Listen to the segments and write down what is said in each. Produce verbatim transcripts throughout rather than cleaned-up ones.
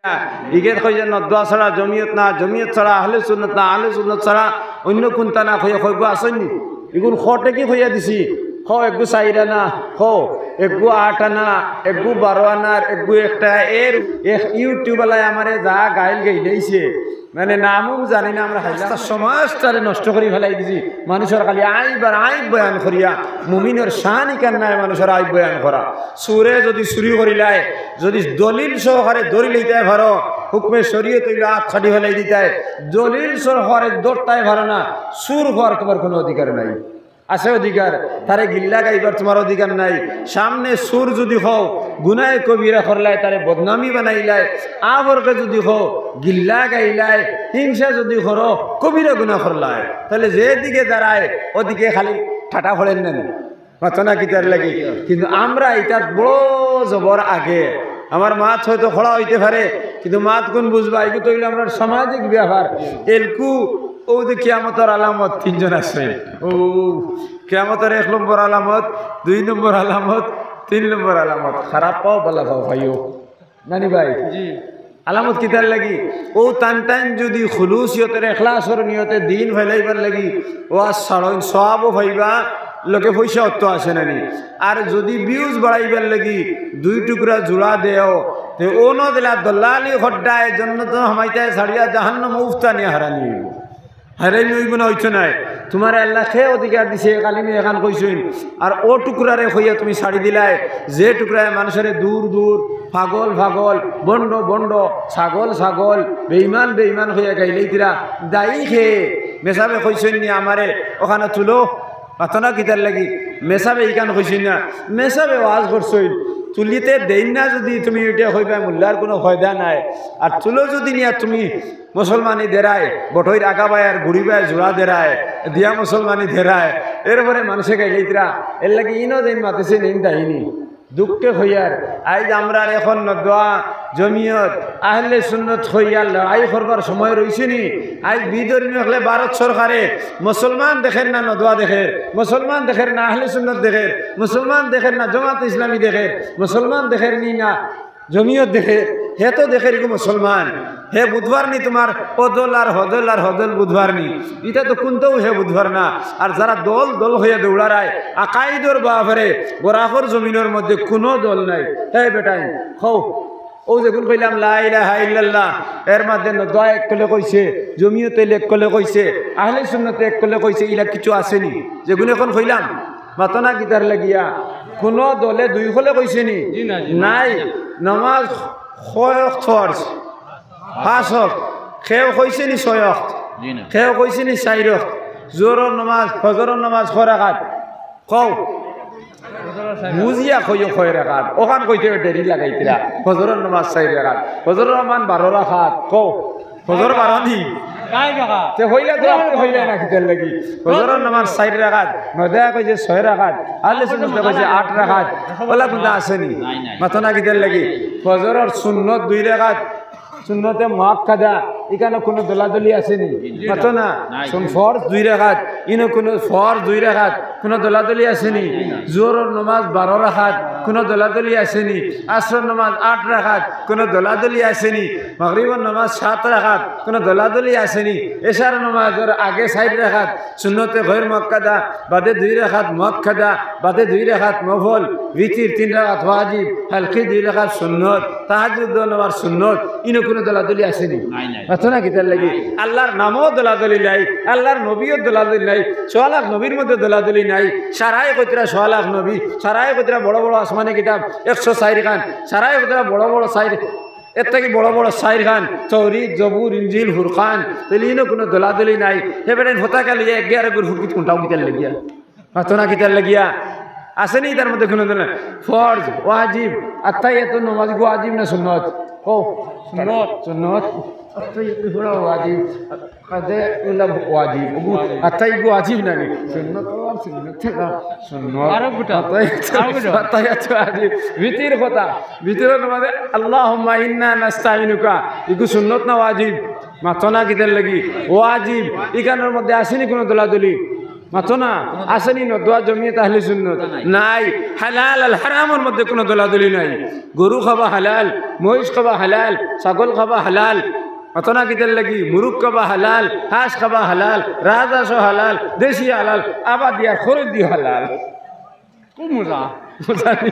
ইগে কইয়া নদওয়া ছাড়া জমিয়ত না, জমিয়ত ছাড়া আহলে সুন্নত না, আহলে সুন্নত ছাড়া অন্য কুনতা না কইয়া কইবো আছইন নি? ইগুন খটে কি কইয়া দিছি? কও একগু চাইর আনা, কও একগু আট আনা, একগু বারো আনার, একগু একটা এর, এক YouTube আলায় আমারে যা গাইল গাইলাইছে, মানে নামও জানি না আমরা হাইলা। সমাজটারে নষ্ট করি ফেলাই দিছি। মানুষর খালি আইব আর আইব বয়ান করিয়া, মুমিনর শান ইখান নায় মানুষর আইব বয়ান করা। চুরে যদি চুরি করিলায়, যদি দলিল সহকারে ধরি লইতায় পারো, হুকমে শরীয়ত অইলো আত কাটি ফেলাই দিতায়, দলিল সহকারে ধরতায় পারো না, চুর হওয়ার তুমার কুনু অধিকার নাই। আছে অধিকার, তারে গিল্লা গাইবার তুমার অধিকার নাই। সামনে চুর যদি কও, গুনায় কবিরা করলায়, তারে বদনামি বানাইলায়, আবরকে যদি কও, গিল্লা গাইলায়, হিংসা যদি করো, কবিরা গুনা করলায়, তাইলে যেদিকে দাঁড়ায়, ওদিকে খালি ঠাটা পড়ের না নি? মাতো না কিতার লাগি? কিন্তু আমরা ইতাত বড় জবর আগে। আমার মাত হয়তো খড়া অইতে পারে, কিন্তু মাত কুন বুঝবা, ইগু তো অইলো আমরার সামাজিক ব্যাপার। এলকু, অউ যে কিয়ামতর আলামত তিনজন আছে। অউ কিয়ামতর এক নম্বর আলামত, দুই নম্বর আলামত, তিন নম্বর আলামত। খারাপ পাও, বালা পাও, পাইও। নানি ভাই? জি। আলামত কিতার লাগি? অউ তান তান যদি খুলুসিয়তর, এখলাসর নিয়তে, দিন ফেলাইবার লাগি ওয়াজ ছাড়ইন, সওয়াবও পাইবা, লগে পয়সা অত আছে নানি। আর যদি views বাড়াইবার লাগি দুই টুকরা জুড়া দেও, তে অনো দিলা দলালি খড্ডায়, জন্নত হামাইতায় ছাড়িয়া জাহান্নাম উফতানি হারানি অইবো। হারানি অইবো না অইতো নায়? তুমারে আল্লায় কে অধিকার দিছে, এক আলিমে এখান কইছইন, আর অউ টুকরারে কইয়া তুমি ছাড়ি দিলায়, যে টুকরায় মানুষরে দূর দূর, পাগল পাগল, বন্ড বন্ড, ছাগল ছাগল, বেইমান বেইমান কইয়া গাইলাইতিরা, দায়ী কে? মেসাবে কইছইন নি আমারে, ওখানো তুলো, মাতো না কিতার লাগি? মেসাবে ইখান কইছইন না, মেসাবে ওয়াজ করছইন, তুলিতে দেইন না যদি তুমি ইটা কইবায়, মোল্লার কুনু ফায়দা নাই। আর তুলো যদি নিয়া তুমি মুসলমানি দেরায়, বটইর আগাবায় আর গুড়িবায় জুড়া দেরায়, দিয়া মুসলমানি দেরায়, এরপরে মানষে গাইলাইতিরা, এরলাগি ইনো যেইন মাতিছে নেইন দায়ী নি। দুঃখে কইয়ার, আইজ আমরার এখন নদওয়া জমিয়ত আহলে সুন্নত কইয়া লড়াই করবার সময় রইছে নি? আইজ বিধর্মী অকলে ভারত সরকারে মুসলমান দেখের না নদওয়া দেখের, মুসলমান দেখের না আহলে সুন্নত দেখের, মুসলমান দেখের না জমাত ইসলামী দেখের, মুসলমান দেখের নি না জমিয়ত দেখের, হে তো দেখের ইগু মুসলমান। হে বুধবার নি তুমার অদল আর হদল আর হদল বুধবার নি। ইটা তো কুনটাউ হে বুধবার না। আর যারা দল দল কইয়া দৌড়ারায়, আকাইদর বাফরে বরাকর জমিনর মধ্যে কুনু দল নাই। হে বেটাইন, কও, অউ যেগুন কইলাম লা ইলাহা ইল্লাল্লাহ, এর মাঝে নদওয়া এককলে কইছে, জমিয়তে এককলে কইছে, আহলে সুন্নতে এককলে কইছে, ইলা কিছু আছে নি? যেগুন এখন কইলাম, মাতো না কিতার লাগিয়া? কুনু দলে দুই কলে কইছে নি? জি না, জি না। নাই। নমাজ কয় ওয়াক্ত ফরজ? পাঁচ ওয়াক্ত। কেউ কইছে নি ছয় ওয়াক্ত? জি না। কেউ কইছে নি চাইর ওয়াক্ত? জোহরর নমাজ, ফজরর নমাজ কয় রাকাত? কও। বুঝিয়া কইও কয় রাকাত। ওখান কইতে দেরি লাগাইতিরা। ফজরর নমাজ চাইর রাকাত। ফজরর নমাজ বারো রাকাত। কও। ফজর বারো নি? তে কইলা তো, আপনে কইলা না কিতার লাগি? ফজরর নমাজ চাইর রাকাত, নদওয়ায় কইছে ছয় রাকাত, আহলে সুন্নতে কইছে আট রাকাত। ওলা কুনটা আছে নি? নাই, নাই। মাতো না কিতার লাগি? ফজরর সুন্নত দুই রাকাত, সুন্নতে মুআক্কাদা, ইখানো কুনু দলাদলি আছে নি? মাতো না। নাই। সুন ফরজ দুই রাকাত, ইনো কুনু ফরজ দুই রাকাত, কুনু দলাদলি আছে নি? জোহরর নমাজ বারো রাকাত, কুনু দলাদলি আছে নি? আসরর নমাজ আট রাকাত, কুনু দলাদলি আছে নি? মাগরিবর নমাজ সাত রাকাত, কুনু দলাদলি আছে নি? এশার নমাজর আগে চাইর রাকাত সুন্নতে গয়র মুআক্কাদা, বাদে দুই রাকাত মুআক্কাদা, বাদে দুই রাকাত নফল, বিতির তিন রাকাত ওয়াজিব, হালকি দুই রাকাত সুন্নত, তাহাজ্জুদ নমাজ সুন্নত, ইনো কুনু দলাদলি আছে নি? নাই, নাই। মাতো না কিতার লাগি? নাই। আল্লার নামও দলাদলি নাই, আল্লার নবীও দলাদলি নাই, সোয়া লাখ নবীর মধ্যে দলাদলি নাই। সারায় কইতরা সোয়া লাখ নবী, সারায় কইতরা বড় বড় আসমানি কিতাব একশো চাইর খান, সারায় কইতরা বড় বড় চাইর, এর থাকি বড় বড় চাইর খান, তৌরিত, জবুর, ইনজিল, ফুরকান, তাইলে ইনো কুনু দলাদলি নাই। হে বেটাইন ফতাকা লইয়া এক গিয়ারে গুর ফুটকিত কুনটাও কিতার লাগিয়া? মাতো না কিতার লাগিয়া? আছে নি তার মধ্যে কুনু দলাদলি? ফরজ, ওয়াজিব, আত্তাহিয়াতুর নমাজ ইগু ওয়াজিব না সুন্নত? কও। সুন্নত। সুন্নত। আত্তাহিয়াতু ইগুলা ওয়াজিব। কাজে ইগুলা ওয়াজিব। ইগু, আত্তাহিয়াত ইগু ওয়াজিব না নি? সুন্নত, সুন্নত না। সুন্নত। আরো গুটা। আত্তাহিয়াত, আরো গুটা। আত্তাহিয়াত ওয়াজিব। বিতির কথা। বিতিরর নমাজে আল্লাহুম্মা ইন্না নাস্তাইনুকা। ইগু সুন্নত না ওয়াজিব? মাতো না কিতার লাগি? ওয়াজিব। ইখানর মধ্যে আছে নি কুনু দলাদলি? মাতো না, আছে নি নদোয়া জমিয়ত আহলে সুন্নত? নাই। হালাল আর হারামর মধ্যে কুনু দলাদলি নাই। গরু খাওয়া হালাল, মহিষ খাওয়া হালাল, ছাগল খাওয়া হালাল, মাতো না কিতার লাগি? মুরগ খাওয়া হালাল, হাঁস খাওয়া হালাল, রাজহাঁসও হালাল, দেশি হালাল, আবাদি আর খরচ দিয়া হালাল। খুব মজা। মজা নি?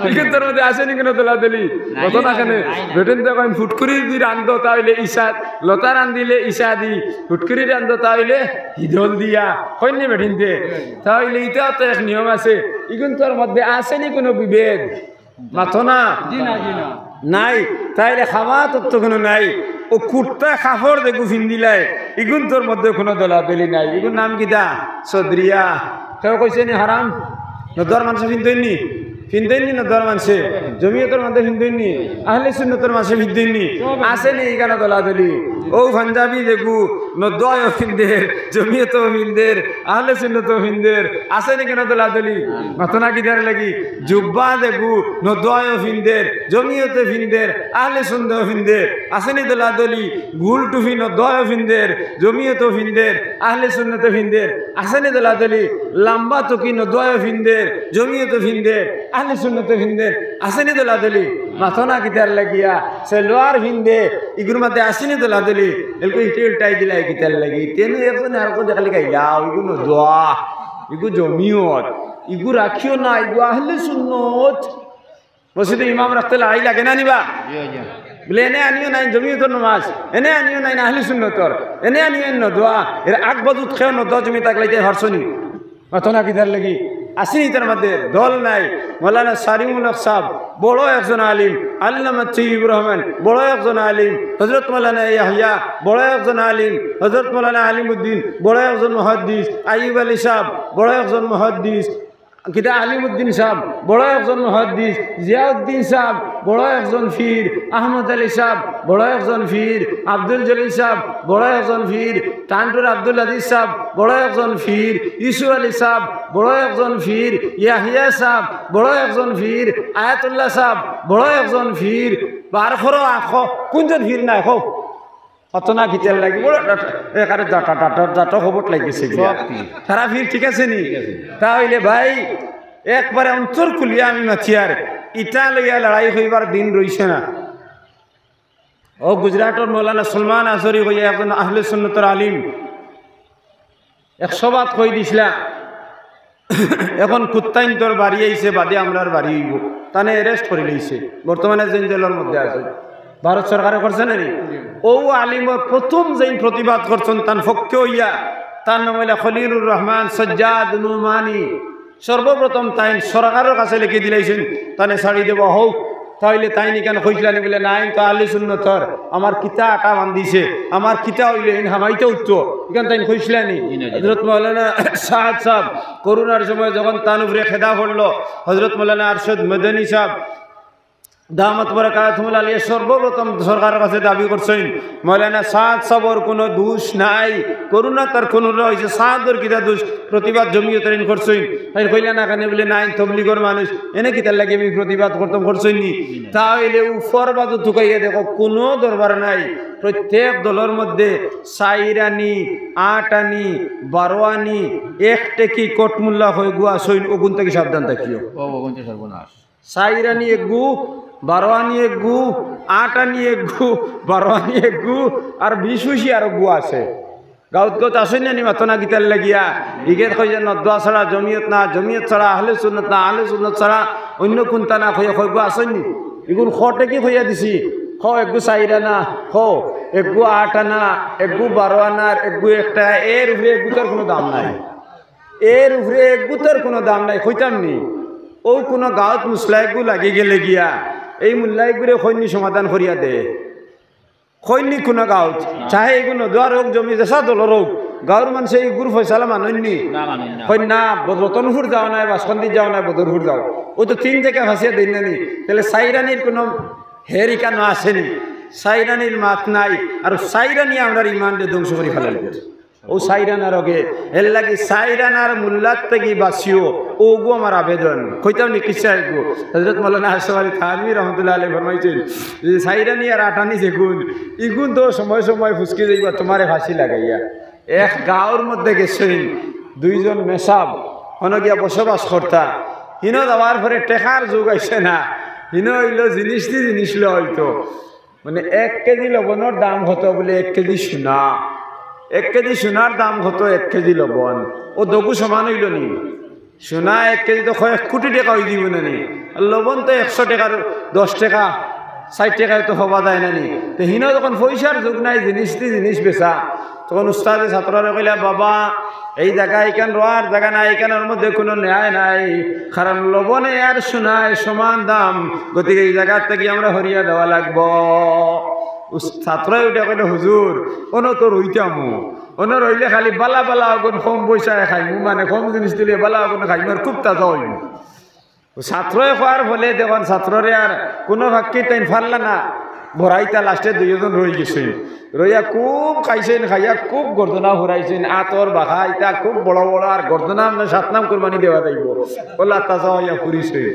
ইগুনতর মধ্যে আছে নি কুনু দলাদলি? নাই, মাতো না নাই, কেনে? নাই, নাই। বেটিন্তে কইন ফুটকুরি দি রান্ধো তা অইলে ইছা, লতা রান্ধিলে ইছা দি, ফুটকুরি রান্ধো তা অইলে হিদল দিয়া। কইন নি বেটিন্তে? তা অইলে ইটাও তো এক নিয়ম আছে। ইগুনতর মধ্যে আছে নি কুনু বিভেদ? মাতো না। জি না, জি না। নাই, তা অইলে খাওয়াত তো কুনু নাই। অউ কুর্তা কাপড় যেগু ফিন্দিলায়, ইগুনতর মধ্যে কুনু দলাদলি নাই। ইগুর নাম কিতা? সদরিয়া। কেউ কইছে নি হারাম? নদোয়ার মানষে ফিন্দইন নি? ফিন্দইন নি নদোয়ার মানষে? জমিয়তর মানষে ফিন্দইন নি? আহলে সুন্নতর মানষে ফিন্দইন নি? আছে নি ইখানো দলাদলি? অউ পাঞ্জাবি যেগু নদোয়ায়ও ফিন্দের, জমিয়তও ফিন্দের, আহলে সুন্নতও ফিন্দের, আছে নি কুনু দলাদলি? মাতো না কিতার লাগি? জুব্বা যেগু নদোয়ায়ও ফিন্দের, জমিয়তে ফিন্দের, আহলে সুন্নতও ফিন্দের, আছে নি দলাদলি? গুল টুপি নদোয়ায়ও ফিন্দের, জমিয়তও ফিন্দের, আহলে সুন্নতও ফিন্দের, আছে নি দলাদলি? লাম্বা টুপি নদোয়ায়ও ফিন্দের, জমিয়তও ফিন্দের, আহলে সুন্নতও ফিন্দের, আছে নি দলাদলি? মাতো না কিতার লাগিয়া? সালোয়ার ফিন্দে, ইগুর মধ্যে আছে নি দলাদলি? এলকু ইটা উল্টাই দিলায় কিতার লাগি? তেনু একজনে আরকজনে খালি গাইলা, ইগু নদোয়া, ইগু জমিয়ত, ইগু রাখিও না, ইগু আহলে সুন্নত। মসজিদে ইমাম রাখতে লড়াই লাগে না নি বা? বুলে, এনে আনিও নাইন জমিয়তর নমাজ, এনে আনিও নাইন আহলে সুন্নতর, এনে আনিও নাইন নদোয়া। এর আগ বাজুত কেউ নদোয়া জমিয়ত আগলাইতায় পারছো নি? মাতো না কিতার লাগি? আছে নি ইতার মধ্যে? দল নাই। মৌলানা সারিমুল হক সাহেব বড় একজন আলিম, আল্লামা তৈয়ব রহমান বড় একজন আলিম, হযরত মৌলানা ইয়াহইয়া বড় একজন আলিম, হযরত মৌলানা আলিমউদ্দিন বড় একজন মুহাদ্দিস, আইয়ুব আলী সাহেব বড় একজন মুহাদ্দিস, কিতা আলিমউদ্দিন সাহেব বড় একজন মুহাদ্দিস, জিয়াউদ্দিন সাহেব বড় একজন পীর, আহমদ আলী সাহেব বড় একজন পীর, আব্দুল জলিল সাহেব বড় একজন পীর, টান্টুর আব্দুল আজিজ সাহেব বড় একজন পীর, ইউসুফ আলী সাহেব বড় একজন পীর, ইয়াহইয়া সাহেব বড় একজন পীর, আয়াতুল্লাহ সাহেব বড় একজন পীর। বার করো, আখো, কুনজন পীর নাই, কও? অত না কিতার লাগি, বড় ডাটা, একারে ডাটা, ডাটা, ডাটা খবর লাগিছে গিয়া। সব পীর। তারা পীর ঠিক আছে নি? ঠিক আছে। তা অইলে ভাই, একবারে অন্তর খুলিয়া আমি মাতিয়ার, ইটা লইয়া লড়াই করিবার দিন রইছে না। অউ গুজরাটর মৌলানা সলমান আজহরি কইয়া একজন আহলে সুন্নতর আলিম, এক সভাত কই দিছলা, এখন কুত্তাইন্তর বাড়ি আইছে, বাদে আমরার বাড়ি অইবো। তানে arrest করি লইছে, বর্তমানে যেইন জেলর মধ্যে আছে। ভারত সরকারে করছে না নি? অউ আলিমর প্রথম যেইন প্রতিবাদ করছইন তান পক্ষে অইয়া, তান নাম অইলা খলিলুর রহমান সজ্জাদ নুমানি। সর্বপ্রথম তাইন সরকারর কাছে লেখি দিলাইছইন, তানে ছাড়ি দেওয়া হউক। তা অইলে তাইন ইখান কইছলা নি? বুলে, নাইন তো আহলে সুন্নতর, আমার কিতা আটা বান্ধিছে, আমার কিতা অইলে ইন হামাইতে উঠতো, ইখান তাইন কইছলা নি? জি না, জি না। হযরত মৌলানা সাদ সাহেব করোনার সময় যখন তান উপরে খেদা পড়লো, হযরত মৌলানা আরশদ মদনী সাহেব দামাত বারাকাতুহুমুল আলিয়া সর্বপ্রথম সরকারর কাছে দাবি করছইন, মৌলানা সাদ সাহেবর কুনু দোষ নাই, করোনা তার কুনু অইছে, সাদর কিতা দোষ? প্রতিবাদ জমিয়তর ইন করছইন। তাইন কইলা না কেনে? বুলে, নাইন তবলিগর মানুষ, এনে কিতার লাগি আমি প্রতিবাদ করতাম, করছইন নি? তা অইলে উপর বাজু তুকাইয়া দেখো, কুনু দরবার নাই। প্রত্যেক দলর মধ্যে চাইর আনি, আট আনি, বারো আনি, এক টেকি কটমুল্লা কয়গু আছইন, অগুন থাকি সাবধান থাকিও। ও, অগুন তো সর্বনাশ। চাইর আনি এগু, বারো আনি এগু, আট আনি এগু, বারো আনি এগু, আর বিশ হুশি আরগু আছে। গাউত গাউত আছইন না নি মাতো না কিতার লাগিয়া? ইগেত কইয়া নদোয়া ছাড়া জমিয়ত না, জমিয়ত ছাড়া আহলে সুন্নত না, আহলে সুন্নত ছাড়া অইন্য কুন্তা না কইয়া কয়গু আছইন নি? ইগুন খ টেকি কইয়া দিছি, খ এগু চাইর আনা, খ এগু আট আনা, এগু বারো আনার, এগু একটা, এর উপরে এগুতার কুনু দাম নাই। এর উপরে এগুতার কুনু দাম নাই, কইতাম নি। অউ কুনু গাউত মুসলা এগু লাগি গেলে গিয়া, এই মুল্লা এগুরে কইন নি সমাধান করিয়া দে। কইন নি কুনু গাউত, চাহে এগু নদোয়ার অউক, জমি যেছা দলর অউক, গাউর মানষে ইগুর ফয়সালা মানইন নি? না, মানইন না। কইন না, ব-, রতনপুর যাও নায়, বাসকান্দি যাও নায়, বদরপুর যাও। অউ তো তিন জাগা ফাঁসিয়া দেইন না নি? তাইলে চাইর আনির কুনু হের ইখানো আছে নি? চাইর আনির মাত নাই, আর চাইর আনি আমরার ইমানরে ধ্বংস করি ফালাইবো। অউ চাইর আনার অগে, এর লাগি চাইর আনার মুল্লার থাকি বাচিও, অগু আমার আবেদন। কইতাম নি কিচ্ছা এগু? হযরত মৌলানা আশরাফ আলী থানভী রহমতুল্লাহ আলাইহি ফরমাইছইন যে চাইর আনি আর আট আনি যেগুন, ইগুন তো সময় সময় ফুসকি যাইবা তুমারে ফাঁসি লাগাইয়া। এক গাউর মধ্যে গেছইন, দুইজন মেসাব হনো গিয়া বসবাস করতা। হিনো যাওয়ার পরে টেকার যুগ আইছে না, হিনো অইলো জিনিস দি জিনিস লওয়া অইতো। মানে, এক কেজি লবণর দাম কত? বলে, এক কেজি সোনা। এক কেজি সোনার দাম কত? এক কেজি লবণ। ও দগু সমান অইলো নি? সোনা এক কেজি তো কয়েক কোটি টেকা অই দিবো না নি? আর লবণ তো একশো টেকার, দশ টেকা, ষাইট টেকায় তো হবা যায় না নি? তে হিনো যখন পয়সার যুগ নাই, জিনিস দি জিনিস বেচা, তখন উস্তাদে ছাত্ররে কইলা, "বাবা, এই জাগা ইখান রওয়ার জাগা নাই, ইখানর মধ্যে কুনু ন্যায় নাই, কারণ লবণে আর সোনায় সমান দাম, গতিকে এই জাগা থাকি আমরা হরিয়া দেওয়া লাগবো।" উস-, ছাত্রয় উঠে কইলো, "হুজুর, অনো তো রইতামু, অনো রইলে খালি বালা বালা অগুন কম পয়সায় খাইমু, মানে কম জিনিস দিলে বালা অগুন খাইমু, আর খুব তাজা অইমু।" ও ছাত্রয় কওয়ার ফলে দেখইন ছাত্ররে আর কুনু ফাক্কি তাইন পারলা না, ভরাইতা লাস্টে দুইজন রই গেছইন। রইয়া খুব খাইছইন, খাইয়া খুব গর্দনা ফুরাইছইন, আতর বাঁকা, ইতা খুব বড় বড়, আর গর্দনা আমরা সাত নাম কুরবানি দেওয়া যাইবো। ওলা তাজা অইয়া ফুরিছইন।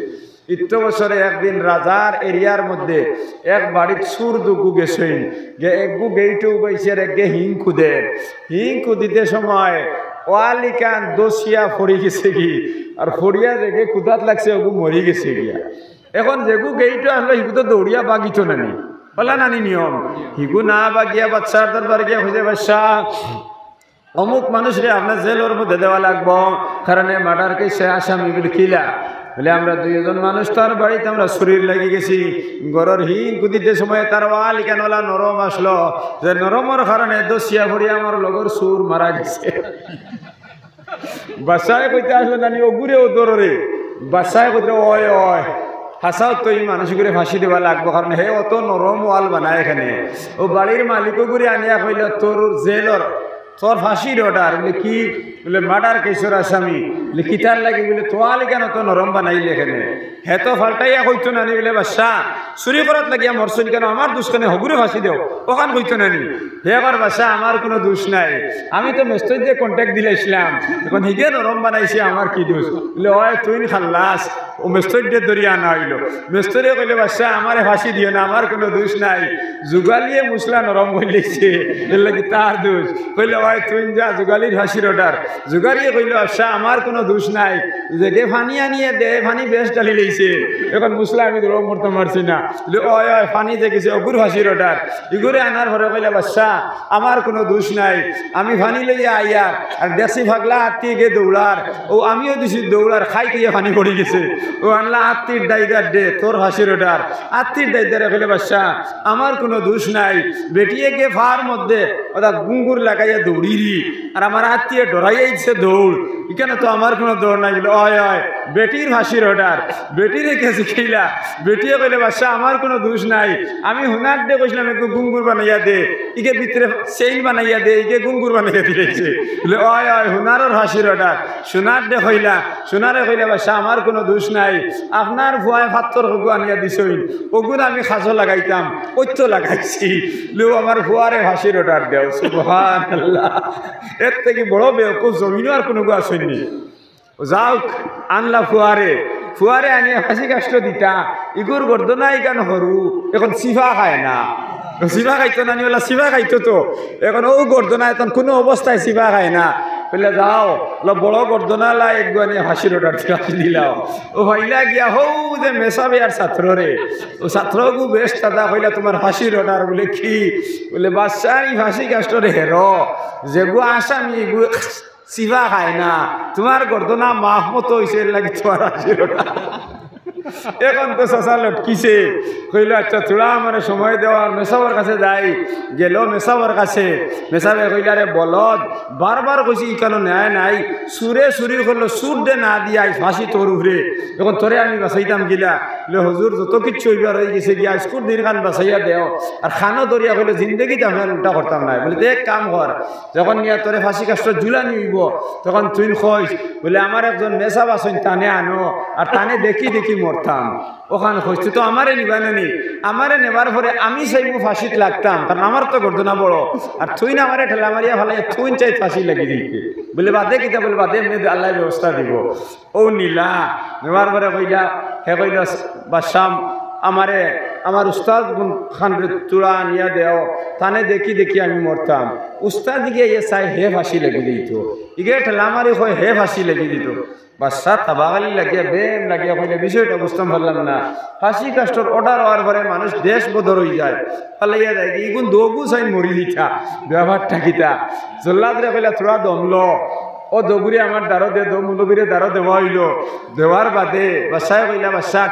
ইত্য বছরে একদিন রাজার এরিয়ার মধ্যে এক বাড়িত চুর দুগু গেছইন, গে-, একগু গেইটো উবাইছে আর একগে হিং কুদের। হিং কুদিতে সময় ওয়ালিকান দসিয়া ফড়ি গেছে গি, আর ফড়িয়া যেগে কুদাত লাগছে, ওগু মরি গেছে গিয়া। এখন যেগু গেইটো আসলো, হিগু তো দৌড়িয়া বাগিতো নানি, ওলা নানি নিয়ম। হিগু না বাগিয়া বাদশার দরবার গিয়া কইছে, "বাদশা, অমুক মানুষরে আপনার জেলর মধ্যে দেওয়া লাগবো, কারণ এ মার্ডার কেসে আসামি।" বলে, "কিলা?" বলে, "আমরা দুইজন মানুষ তার বাড়িত আমরা চুরির লাগি গেছি, ঘরর হিং কুদিতে সময় তার ওয়ালিকান ওলা নরম আসলো, যে নরমর কারণে দসিয়া ফড়িয়া আমার লগর চুর মারা গেছে।" বাদশায় কইতা আসলো, "নানি, ওগুরে ও ধরো রে।" বাদশায় কইতে, "ওই, ওই, হাছাউ তো ই মানুষগুরে ফাঁসি দেওয়া লাগবো, কারণ হে অত নরম ওয়াল বানায় এখানে।" ও বাড়ির মালিক ওগুরে আনিয়া কইলো, "তোর জেলর, তোর ফাঁসির অর্ডার।" বলে, "কি?" বলে, "মার্ডার কেসর আসামি।" বলে, "কিতার লাগি?" বলে, "তোয়ালিকান অত নরম বানাইলে এখানে।" হে তো পাল্টাইয়া কইতো নানি, বলে, "বাদশা, চুরি করাত লাগিয়া মরছইন কেনে? আমার দুষ কেনে? হগুরে ফাঁসি দেও।" ওখান কইতো নানি। হে কর, "বাদশা, আমার কুনু দুষ নাই, আমি তো মেস্তইরে কন্ট্যাক্ট দিলাইছিলাম, এখন হিগে নরম বানাইছে, আমার কি দুষ?" বলে, "ওই তুইন খাল্লাস।" ও মেস্তইরে ধরিয়া আনা অইলো। মেস্তইরে কইলে, "বাদশা, আমারে ফাঁসি দিও না, আমার কুনু দুষ নাই, জুগালিয়ে মুসলা নরম করিলাইছে, এর লাগি তার দুষ।" কইলে, "ওই তুইন যা, জুগালির ফাঁসির অর্ডার।" জুগালিয়ে কইলো, "বাদশা, আমার কুনু দুষ নাই, যেগে পানি আনিয়া দে, পানি বেশ ঢালিলাইছে, এখন মুসলা আমি নরম করতাম পারছি না।" বলে, "ওই, ওই, পানি যে গেছে, ওগুর ফাঁসির অর্ডার।" ইগুরে আনার পরে কইলা, "বাদশা, আমার কুনু দুষ নাই, আমি পানি লইয়া আইয়ার, আর দেখছি পাগলা আত্তি গে দৌড়ার, ও আমিও দিছি দৌড়ার, খাই খাইয়া পানি পড়ি গেছে, ও আনলা আত্তির দাইদার দে, তোর ফাঁসির অর্ডার।" আত্তির দাইদারে কইলে, "বাদশা, আমার কুনু দুষ নাই, বেটিয়ে গে ফার মধ্যে ওটা গুঙ্গুর লাগাইয়া দৌড়িরি, আর আমার আত্তিয়ে ডরাইয়া দিছে দৌড়, ইখানে তো আমার কুনু দৌড় নাই।" বলে, "ওই, ওই, বেটির ফাঁসির অর্ডার।" বেটিরে গেছে কইলা, বেটিয়ে কইলে, "বাদশা, আমার কুনু দুষ নাই, আমি হুনার দে কইছিলাম একটু গুঙ্গুর বানাইয়া দে, ইগে ভিতরে চেইন বানাইয়া দে, ইগে গুঙ্গুর বানাইয়া দিলাইছে।" বলে, "ওই, ওই, হুনারর ফাঁসির অর্ডার।" সোনার দে কইলা, সোনারে কইলা, "বাদশা, আমার কুনু দুষ নাই, আপনার ফুয়ায় পাত্তর হগু আনিয়া দিছইন, ওগুন আমি খাজো লাগাইতাম, ওই তো লাগাইছি, লেও আমার ফুয়ারে ফাঁসির অর্ডার দেও।" সুবহানাল্লাহ। এর থাকি বড় বেওকুফ জমিনো আর কুনু গু আছইন নি। যাউক, আনলা ফুয়ারে, ফুয়ারে আনিয়া ফাঁসি কাষ্ট দিতা, ইগুর গর্দনা ইখান হরু, এখন চিফা খায় না। চিফা খাইতো নানি, ওলা চিফা খাইতো তো। এখন ও গর্দনা এখন কুনু অবস্থায় চিফা খায় না। কইলা, "যাও, ওলা বড় গর্দনালা একগু আনিয়া ফাঁসির অর্ডার দিলাও।" ও পাইলা গিয়া, হউ যে মেসাবে আর ছাত্ররে, ও ছাত্রগু বেশ তাজা। কইলা, "তুমার ফাঁসির অর্ডার।" বলে, "কি?" বলে, "বাদশার ই ফাঁসি কাষ্টরে হেরো, যেগু আসামি ইগু চিফা খায় না, তুমার গর্দনা মাফ মতো অইছে, এর লাগি তুমার ফাঁসির অর্ডার।" এখন তো চাচা লটকিছে, কইলো, "আচ্ছা, থুড়া আমারে সময় দেও, আর মেসাবর কাছে যাই।" গেল মেসাবর কাছে, মেসাবে কইলা, "রে বলদ, বারবার কইছি ইখানো ন্যায় নাই, চুরে চুরি করলো, চুর দে না দিয়া আইজ ফাঁসি তোর উপরে, এখন তোরে আমি বাঁচাইতাম কিলা?" বলে, "হুজুর, যত কিচ্ছু অইবার অই গেছে গিয়া, আইজকুর দিন খান বাঁচাইয়া দেও।" আর খানো ধরিয়া কইলো, "জিন্দেগিত আমি আর উল্টা করতাম নায়।" বলে, "তে এক কাম কর, যখন নিয়া তোরে ফাঁসি কাষ্ট ঝুলানি অইবো, তখন তুইন কইস, বলে, 'আমার একজন মেসাব আছইন, তানে আনো, আর তানে দেখি দেখি মরতাম।' ওখান কইস, তুই তো আমারে নিবা না নি, আমারে নেবার পরে আমি চাইমু ফাঁসিত লাগতাম, কারণ আমার তো গর্দনা বড়, আর তুইন আমারে ঠেলা মারিয়া ফালাইয়া তুইন চাইত ফাঁসি লাগি দিতে।" বলে, "বাদে কিতা?" বলে, "বাদে এমনে আল্লায় ব্যবস্থা দিবো।" ও নিলা, নেবার পরে কইলা, হে কইল, "বাদশা, আমারে আমার উস্তাদ গুন খানরে তুড়া আনিয়া দেও, তানে দেখি দেখি আমি মরতাম। উস্তাদ গিয়া ইয়ে চাই হে ফাঁসি লাগি দিত, ইগে ঠেলা মারি কয় হে ফাঁসি লাগি দিত। বাদশাহ তাবাগালি লাগিয়া, বেম লাগিয়া কইলে, "বিষয়টা বুঝতাম পারলাম না। ফাঁসি কাষ্টর অর্ডার হওয়ার পরে মানুষ দেশ বদর হয়ে যায়, ফালাইয়া যায়, ইগুন দোগু চাইন মরি দিতা, ব্যাপারটা কিতা?" জল্লাদরে কইলা, "থুড়া দম ল, ও দোগুরে আমার দারো দে, দো মুলবিরে দারো দেওয়া হইল।" দেওয়ার বাদে বাদশায় কইলা, "বাদশাহ,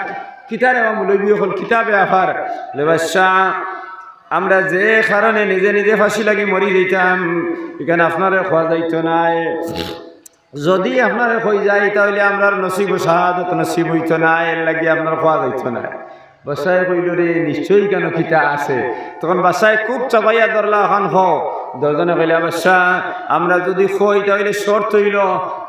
কিতা রে বা মুলবি অকল, কিতা ব্যাপার?" বলে, "বাদশাহ, আমরা যে কারণে নিজে নিজে ফাঁসি লাগি মরি যাইতাম, ইখান আপনারে কওয়া যাইতো নায়। যদি আপনারে কই যাই, তাহলে আমরার নসিব শাহাদত নসিব হইতো না, এর লাগি আপনার কওয়া যাইতো না।" বাদশায় কইল, "রে, নিশ্চয়ই কেন কিতা আছে।" তখন বাদশায় খুব চাপাইয়া ধরলা, "অখান কও।" দশজনে কইলা, "বাদশাহ, আমরা যদি কই, তাহলে শর্ত হইল,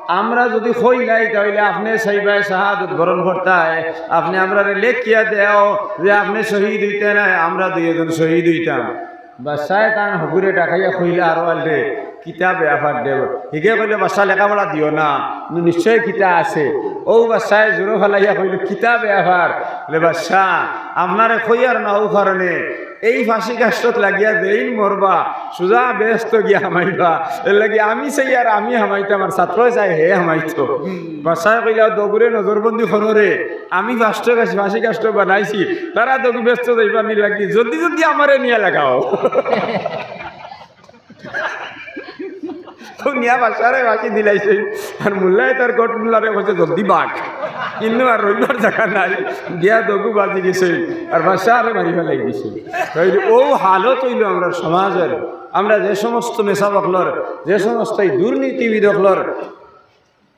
আমরা যদি কইলাই, তাহলে আপনে চাইবায় শাহাদত বরণ করতায়, আপনে আমরারে লেখিয়া দেও যে আপনে শহীদ হইতে নায়, আমরা দুইজন শহীদ হইতাম।" বাদশায় তান হগুরে ডাকাইয়া কইলা, "আরো আলরে, কিতা ব্যাপার দেব?" হিগে কইলে, "বাদশাহ, লেখাপড়া দিও না, নিশ্চয় কিতা আছে।" ও বাদশায় জোরো ফালাইয়া কইল, "কিতা ব্যাপার?" বলে, "বাদশাহ, আপনারে কইয়ার না, ও কারণে এই ফাঁসি কাষ্টত লাগিয়া যেইন মরবা, সুজা বেহেস্ত গিয়া হামাইবা। এর লাগি আমি চাই আর আমি হামাইতাম, আর ছাত্রয় চাই হে হামাইতো।" বাদশায় কইলা, "দোগুরে নজরবন্দি করো রে, আমি ফাঁসি কাষ্ট, ফাঁসি কাষ্ট বানাইছি, তারা দোগু বেহেস্ত যাইবার নি লাগি, জলদি জলদি আমারে নিয়া লাগাও।" তো নিয়া বাদশারে ফাঁসি দিলাইছে। আর মোল্লায় তার গটমুল্লারে কইছে, "জলদি বাগ, ইনো আর রইবার জাগা নাই।" দিয়া দোগু বাজি গেছে, আর বাদশারে মারি ফালাই দিছে। তাইলে ও হালত হইল আমরা সমাজের। আমরা যে সমস্ত মেসাব অকলর, যে সমস্ত এই দুর্নীতিবিদ অকলর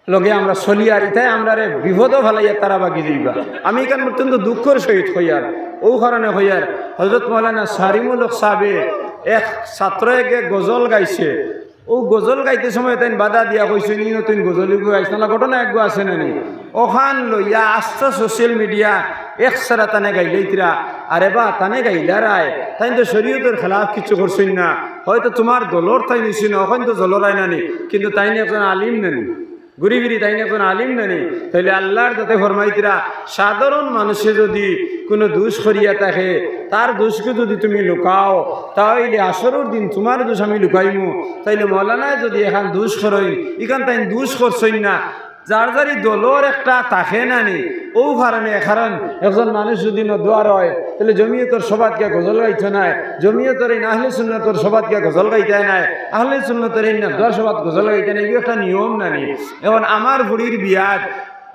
লগে আমরা চলি, আর ইতায় আমরারে বিপদও ফালাইয়া তারা বাগি যাইবা। আমি ইখান অত্যন্ত দুঃখর সহিত কইয়ার, ও কারণে কইয়ার, হযরত মাওলানা সারিমুল হক সাহেবে এক ছাত্র এগে গজল গাইছে, ও গজল গাইতে সময় তাইন বাধা দিয়া কইছইন, "ইনো তুইন গজল ইগু গাইছ না, ঘটনা একগু আছে না নি?" অখান লইয়া আস্তা সোশ্যাল মিডিয়া এক সারা তানে গাইলাইতরা। "আরে বা, তানে গাইলারায়, তাইন তো শরীয়তর খেলাফ কিছু করছইন না, হয়তো তোমার দলর তাইন নিছি না, অখান তো দলরায় না নি, কিন্তু তাইন একজন আলিম না নি, ঘুরি ফিরি তাইন একজন আলিম না নি।" তাইলে আল্লাহর যাতে ফরমাইতরা, সাধারণ মানুষে যদি কোনো দোষ করিয়া থাকে, তার দোষকে যদি তুমি লুকাও, তাইলে হাশরর দিন তোমার দোষ আমি লুকাইমু। তাইলে মৌলানায় যদি এখান দোষ করইন, ইখান তাইন দোষ করছইন না, যার যারি দলর একটা থাকে না নি, ও কারণে, কারণ একজন মানুষ যদি নদোয়ার হয়, তাইলে জমিয়তর সভাত গিয়া গজল গাইতো নায়, জমিয়তর এই আহলে সুন্নতর সভাত গিয়া গজল গাইতায় নায়, আহলে সুন্নতর এই নদোয়ার সভাত গজল গাইতায় নায়, ইগু একটা নিয়ম না নি। এখন আমার ফুড়ির বিয়াত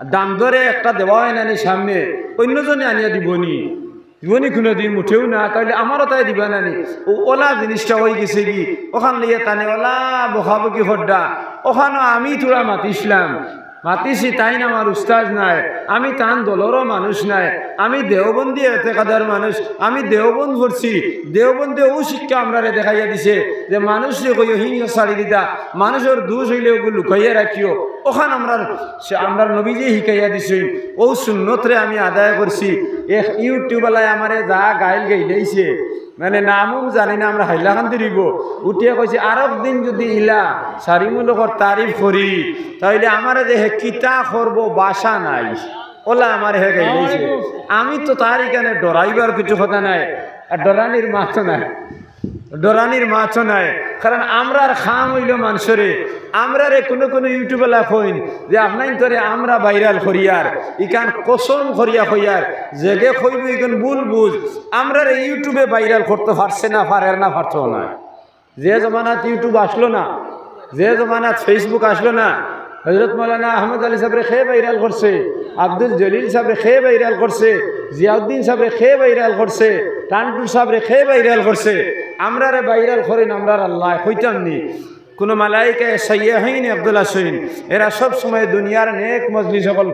দাম দরে একটা দেওয়া হয় না নি সামনে, অন্যজনে আনিয়া দিবনি, দিবনি কোনোদিন মুঠেও না, তাইলে আমারও তাই দিবা না নি। ও ওলা জিনিসটা হয়ে গেছে কি, অখান লইয়া তানে ওলা বকাবকি কররা, অখানও আমি থুড়া মাতিছিলাম, মাতিছি, তাইন আমার উস্তাদ নায়, আমি তান দলরও মানুষ নায়, আমি দেওবন্দি এতেকাদর মানুষ, আমি দেওবন্দ পড়ছি, দেওবন্দে ও শিক্ষা আমরারে দেখাইয়া দিছে যে মানুষরে কইও হিংসা ছাড়ি দিতা, মানুষর দোষ হইলে ওগু লুকাইয়া রাখিও, অখান আমরার, সে আমরার নবীজি শিখাইয়া দিছইন, ও সুন্নতরে আমি আদায় করছি। এক ইউটিউবওয়ালায় আমারে যা গাইল গাইলাইছে, মানে নামও জানি না, আমরা হাইলাকান্দি রইব, উঠিয়া কইছে, "আরক দিন যদি ইলা সারি মুলকর তারিফ করি, তাইলে আমারে যে হে কিতা করব, বাসা নাই।" ওলা আমারে হে গাইলাইছে। আমি তো তার এখানে ডরাইবার কিছু কথা নাই, আর ডরানির মাত নাই, ডরানির মাত নাই। কারণ আমরার কাম হইল মানুষরে, আমরারে কোনো কোনো ইউটিউবওয়ালা কইন যে, "আপনাইন তোরে আমরা ভাইরাল করিয়ার, ইখান কসম করিয়া কইয়ার, যেগে কইব ইখান ভুল বুঝ।" আমরারে ইউটিউবে ভাইরাল করতে পারছে না, পারের না, পারতো না। যে জমানাত ইউটিউব আসলো না, যে জমানাত Facebook আসলো না, হযরত মাওলানা আহমদ আলী সাহেবরে কে ভাইরাল করছে, আব্দুল জলিল সাহেবরে কে ভাইরাল করছে, জিয়াউদ্দিন সাহেবরে কে ভাইরাল করছে, টান্টু সাহেবরে কে ভাইরাল করছে, আমরারে ভাইরাল করেন আমরার আল্লাহ, কইতাম নি। কোনো মালাইকা সাইয়াহিন আব্দুল হাসিন, এরা সব সময় দুনিয়ার নেক মজলিস সকল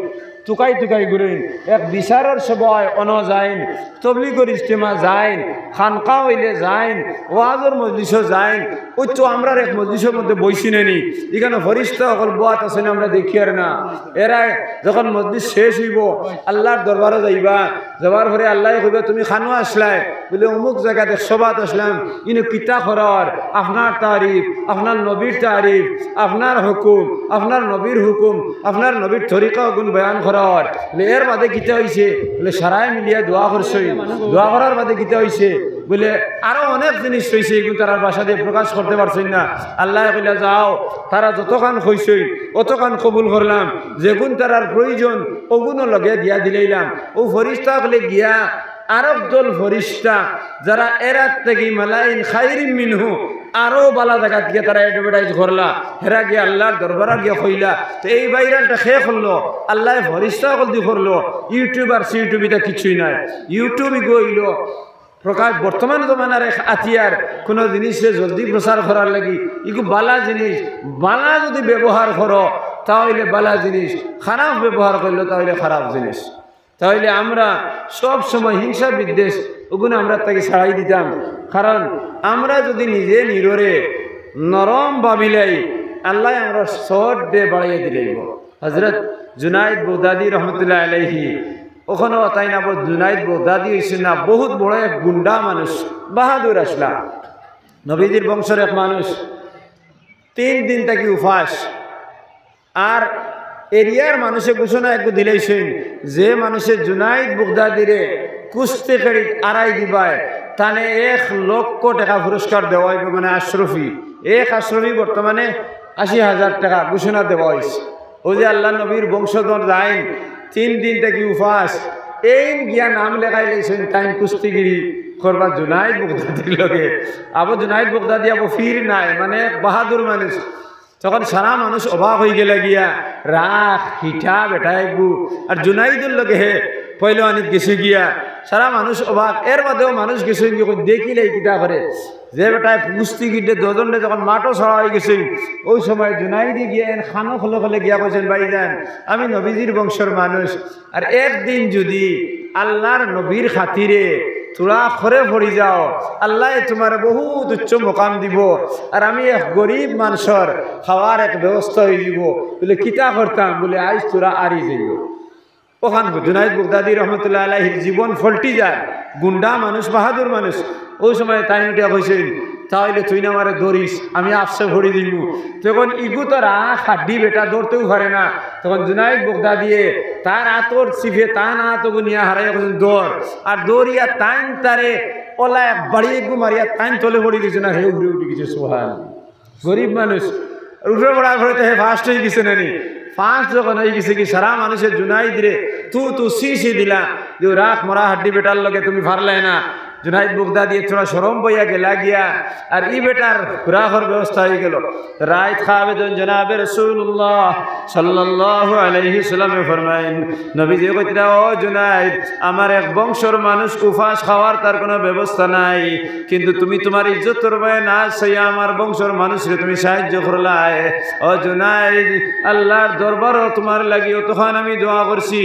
তুকাই তুকাই ঘুরেন, এক বিচারর সভায় অনো যাইন, তবলিগর ইজতেমা যাইন, খানকা হইলে যাইন, ওয়াজর মজলিসও যাইন। ওই তো আমরার এক মজলিসর মধ্যে বইছি না নি, এখানে ফরিস্তা সকল বওয়াত আছেন, আমরা দেখিয়ার না। এরা যখন মজলিস শেষ হইব, আল্লাহর দরবারও যাইবা, যাওয়ার পরে আল্লাহ কইবা, "তুমি খানো আসলায়?" বলে, "অমুক জায়গাত এক সভাত আসলাম।" "ইনো কিতা করার?" "আপনার তারিফ, আপনার নবীর তারিফ, আপনার হুকুম, আপনার নবীর হুকুম, আপনার নবীর তরিকা গুণ বয়ান করার। বলে, এর বাদে কিতা অইছে? বলে, সারায় মিলিয়া দোয়া করছইন। দোয়া করার বাদে কিতা অইছে? বলে, আরো অনেক জিনিস রইছে, এগুন তারার ভাষা দিয়া প্রকাশ করতে পারছইন না। আল্লায় কইলা, যাও, তারা যতখান কইছইন, অতখান কবুল করলাম, যেগুন তারার প্রয়োজন, অগুনও লগে দিয়া দিলাইলাম। অউ ফিরিস্তা অকলে গিয়া আরক দল ফিরিস্তা, যারা এরার থাকি মালাইন খাইরিম মিনহু, আরো বালা জাগাত গিয়া তারা advertise করলা, হেরা গিয়া আল্লার দরবারো গিয়া কইলা, তো এই ভাইরালটা কে করলো? আল্লায় ফিরিস্তা অকলদি করলো। YouTube আর সিউটিউব ইতা কিচ্ছুই নায়। YouTube ইগু অইলো প্রকাশ, বর্তমান জমানার এক হাতিয়ার, কুনু জিনিসরে জলদি প্রচার করার লাগি। ইগু বালা জিনিস, বালা যুদি ব্যবহার করো, তা অইলে বালা জিনিস, খারাপ ব্যবহার করলে তা অইলে খারাপ জিনিস। তা অইলে আমরা সব সময় হিংসা বিদ্বেষ অগুন আমরার থাকি ছাড়াই দিতাম। কারণ আমরা যুদি নিজে নিজরে নরম ভাবিলাই, আল্লায় আমরার সবরে বাড়াইয়া দিলাইবো। হজরত জুনাইদ বাগদাদি রহমতুল্লাহ আলাইহি, অখনো তাইন আবার জুনাইদ বাগদাদি অইছইন না, বহুত বড় এক গুন্ডা মানুষ, বাহাদুর আছলা, নবীজির বংশর এক মানুষ। তিন দিন থাকি উপাস। আর এরিয়ার মানুষে ঘোষণা এগু দিলাইছইন, যে মানুষে জুনাইদ বাগদাদিরে কুস্তি খেড়িত আরাই দিবায়, তানে এক লক্ষ টেকা পুরস্কার দেওয়া অইবো, মানে আশরফি, এক আশরফি বর্তমানে আশি হাজার টেকা ঘোষণা দেওয়া অইছে। অউ যে আল্লার নবীর বংশধর যাইন, তিন দিন থাকি উপাস, এইন গিয়া নাম লেখাইলাইছইন তাইন কুস্তিগিরি করবা জুনাইদ বাগদাদির লগে। আবু জুনাইদ বাগদাদি আবু ফির নায়, মানে বাহাদুর মানুষ। তখন সারা মানুষ অবাক অইগেলা গিয়া, রাখ, হিটা বেটা এগু, আর জুনাইদর লগে হে পয়লওয়ানিত গেছে গিয়া। সারা মানুষ অবাক। এর বাদেও মানুষ গেছইন গিয়া কইন, দেখিলাই কিতা করে, যে বেটায় কুস্তিগিররে দুইজনরে যখন মাঠো ছাড়া অইগেছে, অউ সময় জুনাইদে গিয়া এন খানো খলে খলে গিয়া কইছইন, ভাইজান, আমি নবীজির বংশর মানুষ, আর একদিন যুদি আল্লার নবীর খাতিরে থুড়া খরে পড়ি যাও, আল্লায় তুমারে বহুত উচ্চ মকাম দিবো। আর আমি এক গরিব মানষর খাওয়ার এক ব্যবস্থা অইযিবো। বলে, কিতা করতাম? বলে, আইজ থুড়া আরি যাইও। অখান জুনাইদ বাগদাদি রহমতুল্লাহ আলাইহির জীবন ফল্টি যায়, গুন্ডা মানুষ, বাহাদুর মানুষ। অউ সময় তাইন উঠিয়া কইছইন, তা অইলে তুইন আমারে ধরিস, আমি আফসে পড়ি দিমু। তখন ইগু তো রাখ হাড্ডি বেটা, ধরতেউ পারে না। তখন জুনাইদ বাগদাদিয়ে তার আতর চিপে তান আত অগু নিয়া হারাইয়া কইছইন, ধর। আর ধরিয়া তাইন তারে অলা এক বাড়ি এগু মারিয়া তাইন তলে পড়ি গেছইন, আর হে উপরে উঠি গেছে। সুবহান। গরিব মানুষ, উপরে পড়ার পরে তো হে ফার্স্ট অইগেছে না নি? ফার্স্ট যখন অইগেছে গি, সারা মানুষে জুনাইদরে তু তু সি সি দিলা, যে রাখ মরা হাড্ডি বেটার লগে, তুমি পারলায় না। জুনাইদ বাগদাদিয়ে থুড়া শরম পাইয়া গেলা গিয়া, আর ই বেটার খুরাকর ব্যবস্থা অইগেলো। রাইত খাবে যখন জনাবে রাসূলুল্লাহ সাল্লাল্লাহু আলাইহি ওয়াসাল্লামে ফরমাইন, নবীজিয়ে কইতরা, ও জুনাইদ, আমার এক বংশর মানুষ উপাস, খাওয়ার তার কুনু ব্যবস্থা নাই, কিন্তু তুমি তুমার ইজ্জতর ভয়ে না চাইয়া আমার বংশর মানুষরে তুমি সাহায্য করলায়। ও জুনাইদ, আল্লার দরবারো তুমার লাগি অতখান আমি দোয়া করছি,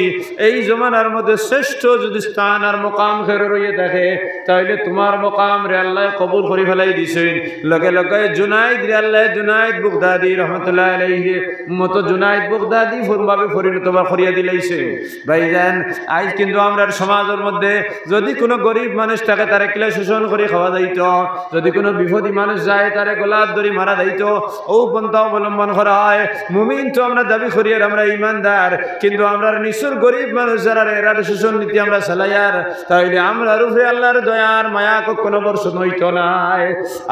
এই জমানার মধ্যে শ্রেষ্ঠ যুদি স্থান আর মকাম কেউর অইয়া থাকে, তা অইলে তুমার মকামরে আল্লায় কবুল করি ফালাই দিছইন। লগে লগে জুনাইদরে আল্লায় জুনাইদ বাগদাদি রহমতুল্লাহ আলাইহির মতো জুনাইদ বাগদাদি ফর-, ভাবে পরিণত বা করিয়া দিলাইছইন। ভাইজান, আইজ কিন্তু আমরার সমাজর মধ্যে যুদি কুনু গরিব মানুষ থাকে, তারে কিলা শোষণ করি খাওয়া যাইতো, যুদি কুনু বিপদী মানুষ যায়, তারে গলাত ধরি মারা যাইতো, অউ পন্থা অবলম্বন করা অয়। মুমিন তো আমরা দাবি করিয়ার আমরা ইমানদার, কিন্তু আমরার নিচুর গরিব মানুষ যারারে, এরার শোষণ নীতি আমরা চালাইয়ার, তা অইলে আমরার উপরে আল্লার দয়া আর মায়া কখনো বর্ষণ অইতো নায়।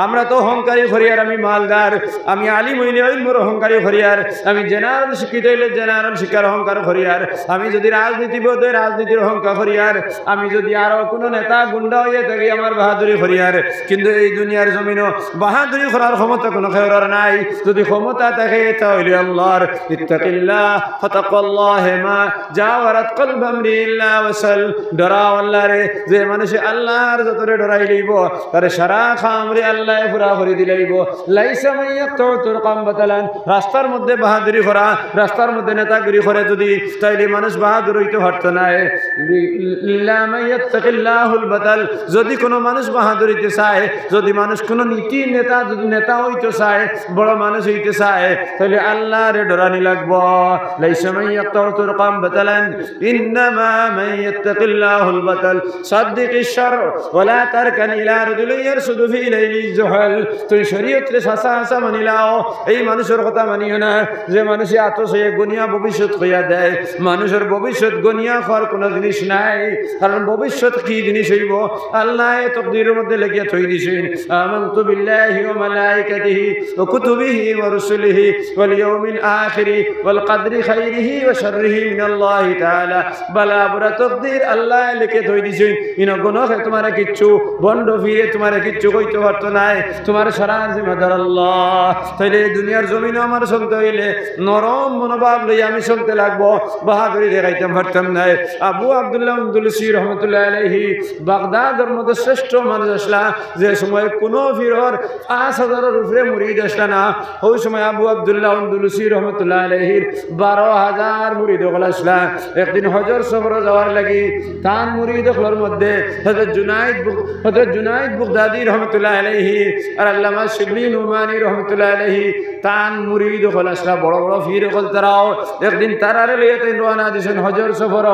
আমরা তো অহংকারী করিয়ার আমি মালদার, আমি আলিম অইলে ইলমর অহংকারী করিয়ার, আমি জেনারেল শিক্ষিত অইলে জেনারেল শিক্ষার অহংকার করিয়ার, আমি যুদি রাজনীতিবিদ অই রাজনীতির অহংকার করিয়ার, আমি যুদি আরো কুনু নেতা গুন্ডা অইয়া থাকি আমার বাহাদুরি করিয়ার। কিন্তু এই দুনিয়ার জমিনো বাহাদুরি করার ক্ষমতা কুনু কেউর আর নাই। যুদি ক্ষমতা থাকে, তা অইলে আল্লার। ইত্তাকিল্লাহ ফাতাকাল্লাহ মা জাওয়ারাত কলবা ইমরিইন ইল্লা ওয়াসাল। ডরাও আল্লারে, যে মানুষে আল্লার যতরে ডরাইলাইবো, তারে সারা কামরে আল্লায় পুরা করি দিলাইবো। লাইসা মান ইয়াকতাউ তুরকান বাতালান, রাস্তার মধ্যে বাহাদুরি করা, রাস্তার মধ্যে নেতাগিরি করে যুদি, তা অইলে মানুষ বাহাদুর অইতো পারতো নায়। ইল্লা মান ইয়াত্তাকিল্লাহুল বাতাল, যুদি কুনু মানুষ বাহাদুর অইতে চায়, যুদি মানুষ কুনু নীতি নেতা, যুদি নেতা অইতো চায়, বড় মানুষ অইতে চায়, তা অইলে আল্লারে ডরানি লাগবো। লাইসা মান ইয়াকতাউ তুরকান বাতালান, ইন্নামা মান ইয়াত্তাকিল্লাহুল বাতাল। সাদ্দিকিশ শার, ولا تركن إلى رجل يرصد في ليل الجحل। তুমি শরীয়তরে হাছা হাছা মানিলাও, এই মানুষর কথা মানিও না, যে মানুষে আতশে গুনিয়া ভবিষ্যৎ কইয়া দেয়। মানুষর ভবিষ্যৎ গুনিয়া কওয়ার কোনো জিনিস নাই, কারণ ভবিষ্যৎ কি জিনিস অইবো আল্লায় তকদিরর মধ্যে লেখিয়া থই দিছইন। آمنت بالله وملائكته وكتبه ورسله واليوم الآخر والقدر خيره وشره من الله تعالى। বালা বুরা তকদির আল্লায় লেখে থই দিছইন। ইনো গুনখে তুমারে কিচ্ছু, ভন্ড ফিরে তুমারে কিচ্ছু কইতো পারতো নায়। তুমার সারা জিম্মাদার আল্লাহ। তাইলে এই দুনিয়ার জমিনো আমার চলতে অইলে নরম মনোভাব লইয়া আমি চলতে লাগবো, বাহাদুরি দেখাইতাম পারতাম নায়। আবু আব্দুল্লাহ আন্দুলুসি রহমতুল্লাহ আলাইহি বাগদাদর মধ্যে শ্রেষ্ঠ মানুষ আছলা, যে সময় কোনো পীরর পাঁচ হাজারর উপরে মুরিদ আছলা না, ওই সময় আবু আব্দুল্লাহ আন্দুলুসি রহমতুল্লাহ আলাইহির বারো হাজার মুরিদ অকল আছলা। একদিন হজর সফর যাওয়ার লাগি তান মুরিদ অকলর মধ্যে হযরত জুনাইদ বুগ-, হযরত জুনাইদ বুগদাদি রহমতুল্লাহ আলাইহি আর আল্লামা শিবলি নুমানি রহমতুল্লাহ আলাইহি, তান মুরিদ অকল আছলা, বড় বড় পীর অকল তারাও। একদিন তারারে লইয়া তাইন রওয়ানা দিছইন হজর সফর।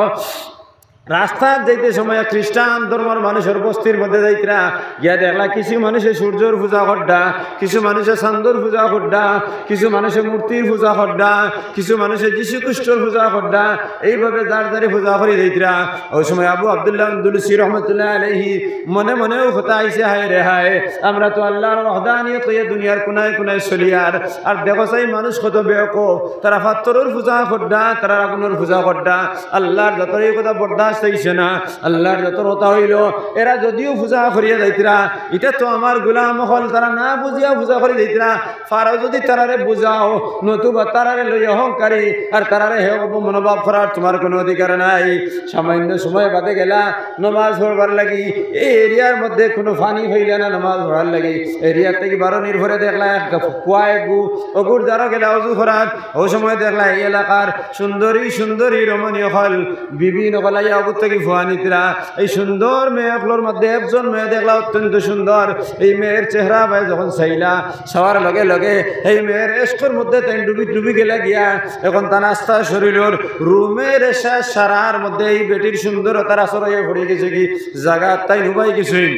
রাস্তাত যাইতে সময় খ্রিস্টান ধর্মর মানুষর বস্তির মধ্যে যাইতরা, গিয়া দেখলা কিছু মানুষে সূর্যর পূজা কররা, কিছু মানুষে চান্দর পূজা কররা, কিছু মানুষে মূর্তির পূজা কররা, কিছু মানুষে যীশু খ্রিস্টর পূজা কররা। এইভাবে যার যারে পূজা করি যাইতরা। ওই সময় আবু আব্দুল্লাহ আন্দুলুসি রহমতুল্লাহ আলাইহি মনে মনেও কথা আইছে, হায় রে হায়, আমরা তো আল্লাহর ওয়াহদানিয়ত লইয়া দুনিয়ার কোনায় কোনায় চলিয়ার। আর দেখো চাই মানুষ কত বেওকুফ, তারা পাত্থরর পূজা কররা, তারা আগুনর পূজা কররা। আল্লাহর জাতর এই কথা বরদাস্ত অইছে না। আল্লাহর জাতর কথা অইলো, এরা যদিও পূজা করিয়া যাইতরা, ইটা তো আমার গোলাম অকল, তারা না বুঝিয়া পূজা করি যাইতরা। পারো যদি তারারে বুঝাও, নতুবা তারারে লইয়া অহংকারী আর তারারে হেয় মনোভাব করার তুমার কোনো অধিকার নাই। সামান্য সময় বাদে গেলা নমাজ পড়বার লাগি, এই এরিয়ার মধ্যে কোনো পানি পাইলা না নমাজ পড়ার লাগি। এরিয়া থাকি বারনির পরে দেখলা এক কুয়া এগু, অগুর দ্বারা গেলা অজু করাত, ওই সময় দেখলা এই এলাকার সুন্দরী সুন্দরী রমণী অকল, বিবি অকল আইয়া অগুর থাকি ফুয়া নিতরা। এই সুন্দর মেয়ে অকলর মধ্যে একজন মেয়ে দেখলা অত্যন্ত সুন্দর। এই মেয়ের চেহারা বায় যখন চাইলা, চাওয়ার লগে লগে এই মেয়ের এশকর মধ্যে তাইন ডুবি ডুবি গেলা গিয়া। এখন তান আস্তা শরীলর রুমের এশা সারার মধ্যে এই বেটির সুন্দরতার আসর অইয়া পড়ি গেছেগি, জাগাত তাইন উবাই গেছইন।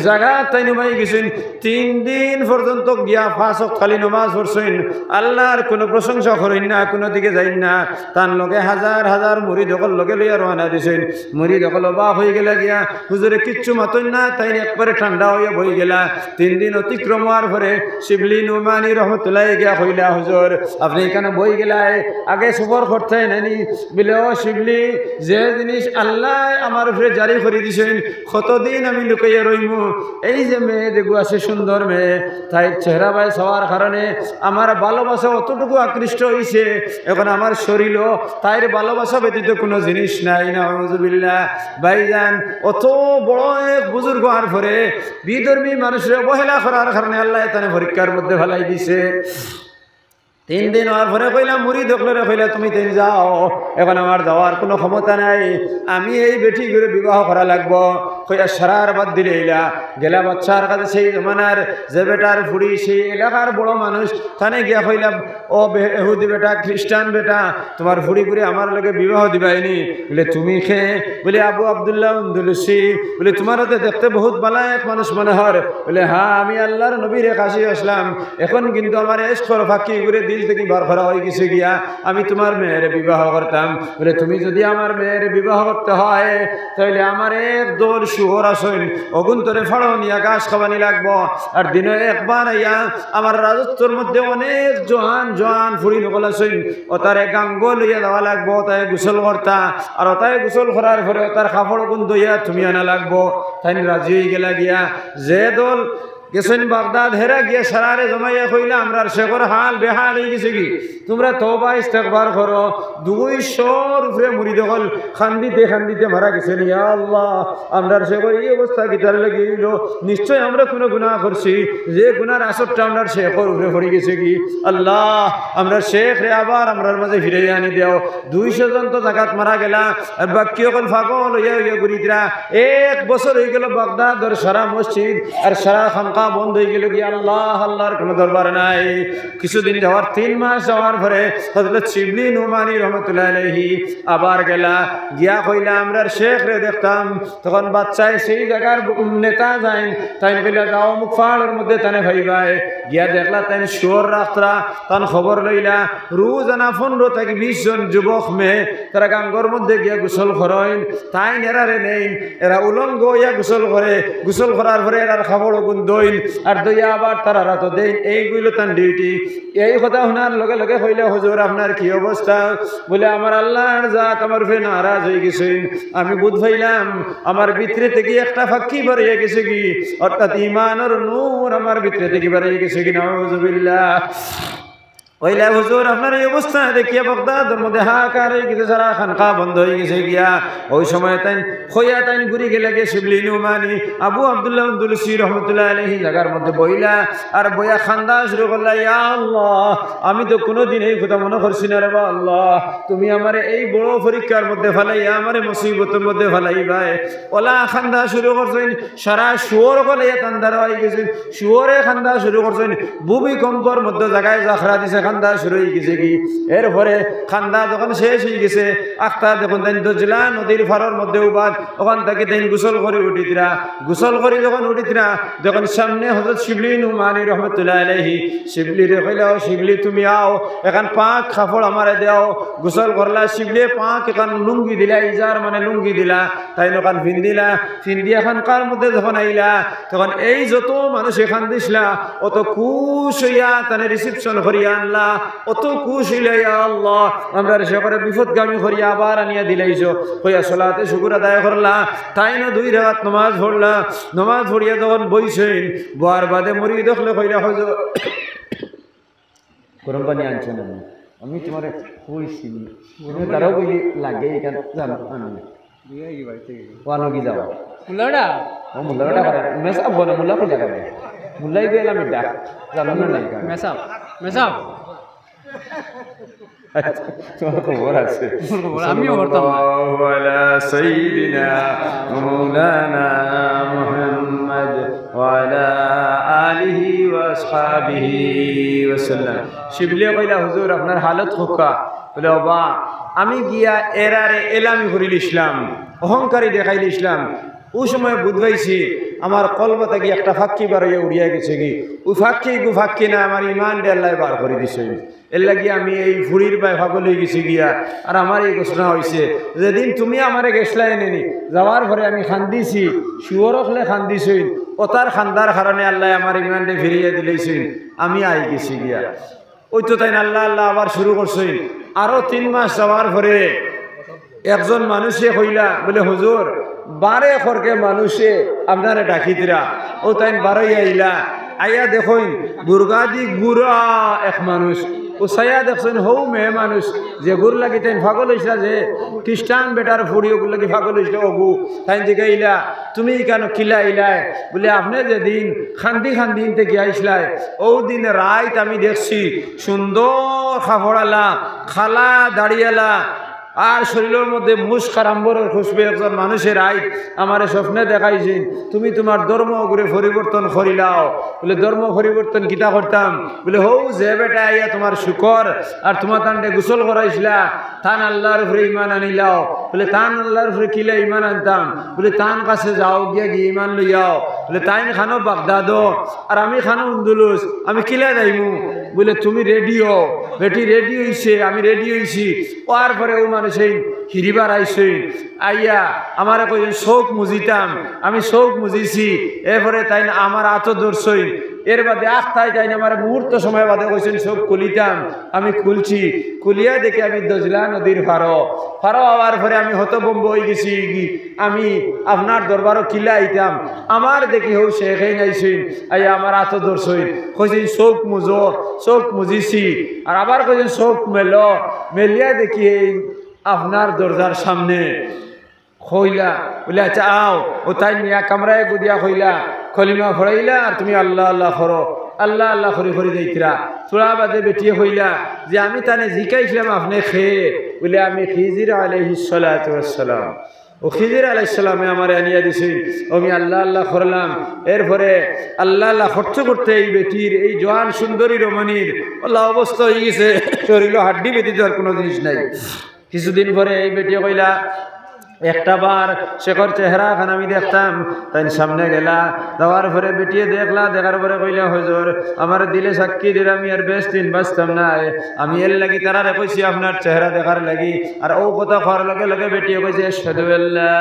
জাগাত তাইন উবাই গেছইন। তিন দিন পর্যন্ত গিয়া পাঁচ ওয়াক্ত খালি নমাজ পড়ছইন, আল্লাহর কোনো প্রশংসা করইন না, কোনো দিকে যাইন না। তান লগে হাজার হাজার মুরিদ অকল লগে লইয়া রওয়ানা দিছইন। মুরিদ অকল অবাক অইগেলা গিয়া, হুজুরে কিচ্ছু মাতইন না, তাইন একবারে ঠান্ডা অইয়া বই গেলা। তিন দিন অতিক্রম অওয়ার পরে শিবলি নুমানি রহমতুল্লাহ গিয়া কইলা, হুজুর, আপনে ইখানো বই গেলায়, আগে সফর করতে নানি? বলে, ও শিবলি, যে জিনিস আল্লায় আমার উপরে জারি করি দিছইন, কতদিন আমি লুকাইয়া রইমু। এই যে মেয়ে যেগু আছে, সুন্দর মেয়ে, তাইর চেহারা বায় চাওয়ার কারণে আমার ভালোবাসা অতটুকু আকৃষ্ট অইছে, এখন আমার শরীলও তাইর ভালোবাসা ব্যতীত কোনো জিনিস নাই। নাউজুবিল্লাহ। ভাইজান, অত বড় এক বুজুর্গ অওয়ার পরে বিধর্মী মানুষরে অবহেলা করার কারণে আল্লায় তানে পরীক্ষার মধ্যে ফালাই দিছে। তিন দিন অওয়ার পরে কইলা, মুরিদ অকলরে কইলা, তুমি তাইন যাও, এখন আমার যাওয়ার কোনো ক্ষমতা নাই, আমি এই বেটিগুরে বিবাহ করা লাগবো। কইয়া সারার বাদ দিলে ইলা গেলা বাদশার কাছে, সেই জমানার যে বেটার ফুড়ি, সেই এলাকার বড় মানুষ, তানে গিয়া কইলা, ও বে-, এহুদি বেটা, খ্রিস্টান বেটা, তুমার ফুড়িগুরে আমার লগে বিবাহ দিবায়নি? বলে, তুমি কে? বলে, আবু আব্দুল্লাহ আন্দুলুসি। বলে, তুমারে তো দেখতে বহুত ভালা এক মানুষ মনে অর। বলে, হ্যাঁ, আমি আল্লাহর নবীর এক আশিক আছলাম। এখন কিন্তু আমার এশকর পাখিগুরে দিল থাকি বার করা অইগেছে গিয়া, আমি তুমার মেয়েরে বিবাহ করতাম। বলে, তুমি যদি আমার মেয়েরে বিবাহ করতে হয়, তাইলে আমার এক দল শুয়োর আছইন, অগুন্তরে ফাড়ো নিয়া ঘাস খাবানি লাগবো। আর দিনো একবার আইয়া আমার রাজত্বর মধ্যে অনেক জোয়ান জোয়ান ফুড়ি অকল আছইন, অতারে গাঙ্গো লইয়া যাওয়া লাগবো, অতায় গোসল করতা। আর অতায় গোসল করার পরে অতার কাপড় অগুন ধইয়া তুমি আনা লাগবো। তাইন রাজি অইগেলা গিয়া। যে দল গেছইন বাগদাদ, হেরা গিয়া সারারে জমাইয়া কইলা, আমরার শেখর হাল বেহাল অইগেছেগি, তুমরা তওবা ইস্তেগফার করো। দুইশোর উপরে মুরিদ অকল কান্দিতে কান্দিতে মারা গেছইন। ইয়া আল্লাহ, আমরার শেখর এই অবস্থা কিতার লাগি অইলো? নিশ্চয় আমরা কুনু গুনাহ করছি, যে গুনাহর আসরটা আমরার শেখর উপরে পড়ি গেছেগি। আল্লাহ, আমরার শেখরে আবার আমরার মাঝে ফিরাইয়া আনি দেও। দুইশো জন তো জাগাত মারা গেলা, আর বাকি অকল পাগল অইয়া অইয়া ঘুরিতরা। এক বছর অইগেলো বাগদাদর সারা মসজিদ আর সারা খানকা বন্ধ অইগেলো গি, আল্লাহ, আল্লাহর কোনো দরবার নাই। কিছুদিন যাওয়ার, তিন মাস যাওয়ার পরে হযরত শিবলি নুমানী রহমতুল্লাহ আলাইহি আবার গেলা, গিয়া কইলা, "আমরার শেখরে দেখতাম।" তখন বাদশায় সেই জাগার নেতা যাইন, তাইন কইলা, "যাও, অমুক পাহাড়র মধ্যে তানে পাইবায়।" গিয়া দেখলা তাইন শুয়োর রাখতরা, তান খবর লইলা। রোজানা পনেরো থাকি বিশ জন যুবক মেয়ে তারা গাঙ্গর মধ্যে গিয়া গোসল করইন, তাইন এরারে নেইন, এরা উলঙ্গ অইয়া গোসল করে, গোসল করার পরে এরার কাপড় অগুন ধইন, আর ধইয়া আবার তারার আতো দেইন, এইগুলো তান duty। এই কথা হুনার লগে লগে কইলা, "হুজুর, আপনার কি অবস্থা?" বলে, "আমার আল্লাহর জাত আমার উপরে নারাজ অইগেছইন, আমি বুঝ পাইলাম আমার ভিতরে থাকি একটা ফাক্কি বারইয়া গেছে গি, অর্থাৎ ইমানর নূর আমার ভিতরে থাকি বারইয়া গেছে গি।" নাউজুবিল্লাহ। কইলা, "হুজুর, আপনার এই অবস্থা দেখিয়া বাগদাদর মধ্যে হাহাকার অইগেছে, সারা খানকা বন্ধ অইগেছে গিয়া।" ওই সময় তাইন কইয়া তাইন ঘুরি গেলা গিয়া শিবলি নুমানি আবু আব্দুল্লাহ আন্দুলুসি রহমতুল্লাহ আলাইহি জাগার মধ্যে বইলা, আর বইয়া কান্দা শুরু করলা, "ইয়া আল্লাহ, আমি তো কুনুদিন এই কথা মনো করছি না রে বা আল্লাহ, তুমি আমারে এই বড় পরীক্ষার মধ্যে ফালাইয়া, আমারে মুসিবতর মধ্যে ফালাইবায়।" অলা কান্দা শুরু করছইন, সারা শুয়োর অকল ইয়া তান দ্বারা অইগেছইন, শুয়োরে কান্দা শুরু করছইন, ভূমিকম্পর মধ্যে জাগায় জাখরা দিছে, কান্দা শুরু অইগেছে গি। এরপরে কান্দা যখন শেষ অইগেছে, আখতা যখন তাইন দজলা নদীর পারর মধ্যে উবাত, অখান থাকি তাইন গোসল করি উঠিতরা, গোসল করি যখন উঠিতরা, যখন সামনে হযরত শিবলি নুমানি রহমতুল্লাহ আলাইহি, শিবলিরে কইলা, "ও শিবলি, তুমি আও, এখান পাক কাপড় আমারে দেও।" গোসল করলা, শিবলিয়ে পাক এখান লুঙ্গি দিলা, ইজার মানে লুঙ্গি দিলা, তাইন অখান ফিন্দিলা, ফিন্দিয়া খানকার মধ্যে যখন আইলা, তখন এই যত মানুষ এখান দিছলা, অত খুশ অইয়া তানে reception করিয়া আনলা, অত খুশ অইলা, "ইয়া আল্লাহ, আমরারে শেখরে বিপদগামী করিয়া আবার আনিয়া দিলাইছো," কইয়া সলাতে শুকুর আদায় করলা। তাইনও দুই রাকাত নমাজ পড়লা, নমাজ পড়িয়া যখন বইছইন, বওয়ার বাদে মুরিদ অকলে কইলা, "হুজুর, গরম পানি আনছো না?" আমি তোমারে কইছি, গরম পানি তারাও কইলি লাগে এখান জানো আমি। ওয়ানো কি যাও? মুল্লাটা? ও মুল্লাটা করে। মেসাব বলে মুল্লা কই লাগাবে? মুল্লাই বেলা মিডা। জানো না নাই? মেসাব, মেসাব। আচ্ছা, তোমার খবর আছে। খবর, আমিও করতাম না। সাল্লাল্লাহু আলা সাইয়্যিদিনা ওয়া মাওলানা মুহাম্মদ ওয়া আলা আলিহি ওয়া আসহাবিহি ওয়া সাল্লাম। শিবলিয়ে কইলা, "হুজুর, আপনার হালত কউক্কা।" বলে, "ওবা, আমি গিয়া এরারে এলামি করিলিছলাম, অহংকারী দেখাইলিছলাম। অউ সময় বুঝ পাইছি, আমার কলব থাকি একটা ফাক্কি বারইয়া উড়িয়া গেছে গি। অউ ফাক্কি গু ফাক্কি না, আমার ইমানরে আল্লায় বার করি দিছইন। এর লাগি আমি এই ফুড়ির বায় পাগল অইগেছি গিয়া, আর আমার এই ঘোষণা অইছে, যেদিন তুমি আমারে গেছলায় নেনি, যাওয়ার পরে আমি কান্দিছি, শুয়োর অকলে কান্দিছইন, অতার কান্দার কারণে আল্লায় আমার ইমানরে ফিরাইয়া দিলাইছইন, আমি আইগেছি গিয়া।" অউ তো তাইন আল্লাহ আল্লাহ আবার শুরু করছইন। আরো তিন মাস যাওয়ার পরে একজন মানুষে কইলা, বলে, "হুজুর, বারে খরকে মানুষে আপনারে ডাকিতরা।" অউ তাইন বারইয়া আইলা, আইয়া দেখইন, বুরগাদি গুরা এক মানুষ। অউ চাইয়া দেখছইন, হউ মেয়ে মানুষ, যেগুর লাগি তাইন পাগল অইছলা, যে খ্রিস্টান বেটার ফুড়ি অগুর লাগি পাগল অইছলা, অগু। তাইন জিগাইলা, "তুমি ইখানো কিলা আইলায়?" বলে, "আপনে যেদিন কান্দি কান্দি ইন থাকি আইছলায়, অউ দিন রাইত আমি দেখছি সুন্দর কাপড়আলা, কালা দাড়িআলা, আর শরীলর মধ্যে মুস্ক আর আম্বরর খুশবু একজন মানুষে রাইত আমারে স্বপ্নে দেখাইছইন, তুমি তুমার ধর্ম অগুরে পরিবর্তন করিলাও।" বলে, "ধর্ম পরিবর্তন কিতা করতাম?" বলে, "হউ যে বেটা আইয়া তুমার শুকর আর তুমার তানরে গোসল করাইছলা, তান আল্লাহর উপরে ইমান আনিলাও।" বলে, "তান আল্লাহর উপরে কিলা ইমান আনতাম?" বলে, "তান কাছে যাও, গিয়া গিয়া ইমান লইয়াও।" বলে, "তাইন খানো বাগদাদো, আর আমি খানো আন্দুলুস, আমি কিলা যাইমু?" বলে, "তুমি রেডি অও।" বেটি রেডি অইছে, আমি রেডি অইছি। অওয়ার পরে অউ মানুষইন হিরিবার আইছইন, আইয়া আমারে কইছইন, "চউখ মুজিতাম।" আমি চউখ মুজিছি। এরপরে তাইন আমার আতো ধরছইন। এর বাদে আখতায় তাইন আমারে মুহূর্ত সময় বাদে কইছইন, "চউখ খুলিতাম।" আমি খুলছি। খুলিয়া দেখি আমি দজলা নদীর পারো। পারো অওয়ার পরে আমি হতভম্ব অইগেছি। আমি আপনার দরবারো কিলা আইতাম? আমার দেখি হউ শেখইন আইছইন, আইয়া আমার আতো ধরছইন। কইছইন, "চউখ মুজো।" চউখ মুজিছি। আর আবার কইছইন, "চউখ মেলো।" মেলিয়া দেখি এইন আপনার দরজার সামনে। কইলা, বলে, "আচ্ছা, আও।" অউ তাইন নিয়া কামরায় গুদিয়া কইলা, "কলিমা পড়াইলা আর তুমি আল্লাহ আল্লাহ করো।" আল্লাহ আল্লাহ করি করি যাইতরা। থুড়া বাদে বেটিয়ে কইলা যে, "আমি তানে জিকাইছলাম, আপনে কে?" বলে, "আমি খিজির আলাইহিস সালাতু ওয়াস সালাম।" ও খিজির আলাইহিস সালামে আমারে আনিয়া দিছইন, আমি আল্লাহ আল্লাহ করলাম। এরপরে আল্লাহ আল্লাহ করতে করতে এই বেটির, এই জোয়ান সুন্দরী রমণীর আল্লাহ অবস্থা অইগেছে, শরীরো হাড্ডি ব্যতীত আর কুনু জিনিস নাই। কিছুদিন পরে এই বেটিয়ে কইলা, "একটা বার শেখর চেহারা খান আমি দেখতাম।" তাইন সামনে গেলা, যাওয়ার পরে বেটিয়ে দেখলা, দেখার পরে কইলা, "হুজুর, আমার দিলে সাক্ষী দিরা আমি আর বেশ দিন বাঁচতাম নায়। আমি এর লাগি তারারে কইছি আপনার চেহারা দেখার লাগি।" আর অউ কথা কওয়ার লগে লগে বেটিয়ে কইছে, "আশহাদু আল্লা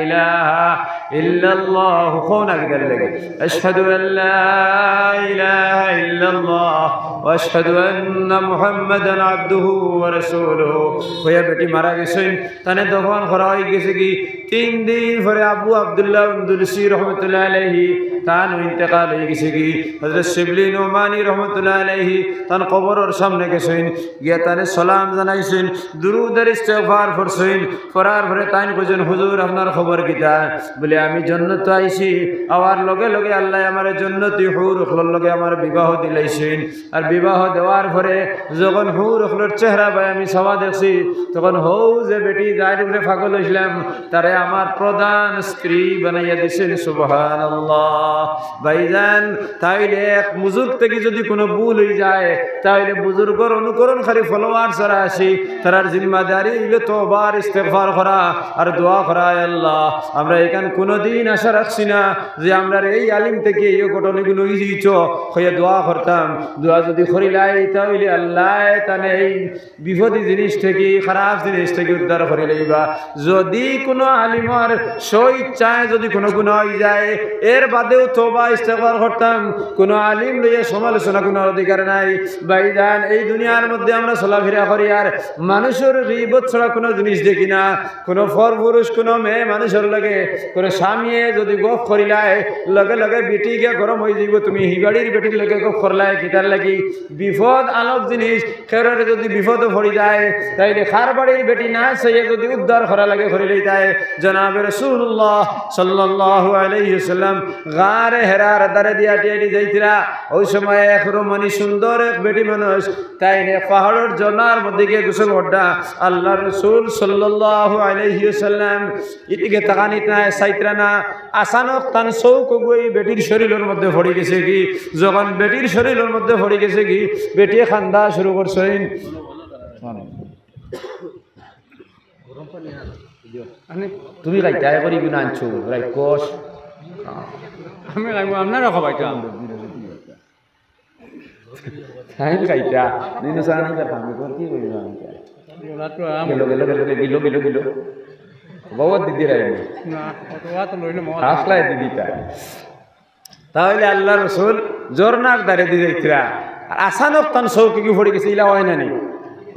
ইলাহা ইল্লাল্লাহ।" কও না কিতার লাগি? "আশহাদু আল্লা ইলাহা ইল্লাল্লাহ ওয়া আশহাদু আন্না মুহাম্মাদান আবদুহু ওয়া রাসূলুহু।" কইয়া বেটি মারা গেছইন। তানে দফন করা অইগেছে কি, তিন দিন পরে আবু আব্দুল্লাহ আন্দুলুসি রহমতুল্লাহ আলাইহি তান ইন্তেকাল অইগেছে কি, হযরত শিবলি নোমানি রহমতুল্লাহ আলাইহি তান কবরর সামনে গেছইন, গিয়া তানে সালাম জানাইছইন, দুরুদ আর ইস্তেগফার পড়ছইন, পড়ার পরে তাইন কইছইন, "হুজুর, আপনার খবর কিতা?" বলে, "আমি জন্নতো আইছি, আওয়ার লগে লগে আল্লায় আমারে জন্নতি হুর অকলর লগে আমার বিবাহ দিলাইছইন।" আর বিবাহ দেওয়ার পরে যখন হুর অকলর চেহারা বায় আমি চাওয়া দেখছি, তখন হউ যে বেটি যার উপরে পাগল অইছিলাম, তারে আমার প্রধান স্ত্রী বানাইয়া দিছইন। সুবহানাল্লাহ। ভাইজান, তাইলে এক বুজুর্গ থাকি যুদি কুনু ভুল অইযায়, তাইলে বুজুর্গর অনুকরণকারী follower যারা আছি, তারার জিম্মাদারি অইলো তওবা আর ইস্তেগফার করা আর দোয়া করা। "আয় আল্লাহ, আমরা ইখান কুনুদিন আশা রাখছি না যে আমরার এই আলিম থাকি এই অঘটন ইগুন অইযিতো," কইয়া দোয়া করতাম। দোয়া যুদি করিলাই, তাইলে আল্লায় তানে এই বিপদি জিনিস থাকি, খারাপ জিনিস থাকি উদ্ধার করিলাইবা। যুদি কুনু আলিমর স্বইচ্ছায় যুদি কুনু গুনা অইযায়, এর বাদেও তওবা ইস্তেগফার করতাম। কুনু আলিম লইয়া সমালোচনা কুনু অধিকার নাই। ভাইজান, এই দুনিয়ার মধ্যে আমরা চলাফিরা করি আর মানষর গীবত ছাড়া কুনু জিনিস দেখি না। কুনু পরপুরুষ, কুনু মেয়ে মানষর লগে, কুনু স্বামীয়ে যুদি গফ করিলায়, লগে লগে বেটি গিয়া গরম অইযিবো, "তুমি হি বাড়ির বেটির লগে গফ করলায় কিতার লাগি?" বিপদ আনক জিনিস, কেউরে যুদি বিপদো পড়ি যায়, তাইলে কার বাড়ির বেটি না চাইয়া যুদি উদ্ধার করা লাগে করিলাইতায়। জনাবে রাসূলুল্লাহ সাল্লাল্লাহু আলাইহি ওয়াসাল্লাম গারে হেরার ধারে দিয়া আটিয়া আটি যাইতরা, অউ সময় এক রমণী সুন্দর এক বেটি মানুষ, তাইন এক পাহাড়র ঝর্ণার মধ্যে গিয়া গোসল কররা। আল্লার রাসূল সাল্লাল্লাহু আলাইহি ওয়াসাল্লাম ইদিকে তাকানিত না, চাইতরা না। আচানক তান চউখ অগু ই বেটির শরীলর মধ্যে পড়ি গেছে কি। যখন বেটির শরীলর মধ্যে পড়ি গেছে কি, বেটিয়ে কান্দা শুরু করছইন। তুমি খাইতায় করি গুনা আনছো, রাইকস। আমি খাইমু, আপনারা খাবাইতাম। তাইন খাইতা, নিনু সারা নাই খাইতা, আমি তোমার কি কইলাম আমি? ওরা তো আম- গেল, গেল, গেল, গেল, গেল, গেল। বাবা দিদি রাইনি। না, অত ওয়া তো লইলে মজা। হাফলাই দিদি তা। তাইলে আল্লার রাসূল ঝর্ণার ধারে দি যাইতরা। আর আচানক তান চউখ অগু পড়ি গেছে, ইলা অয় না নি?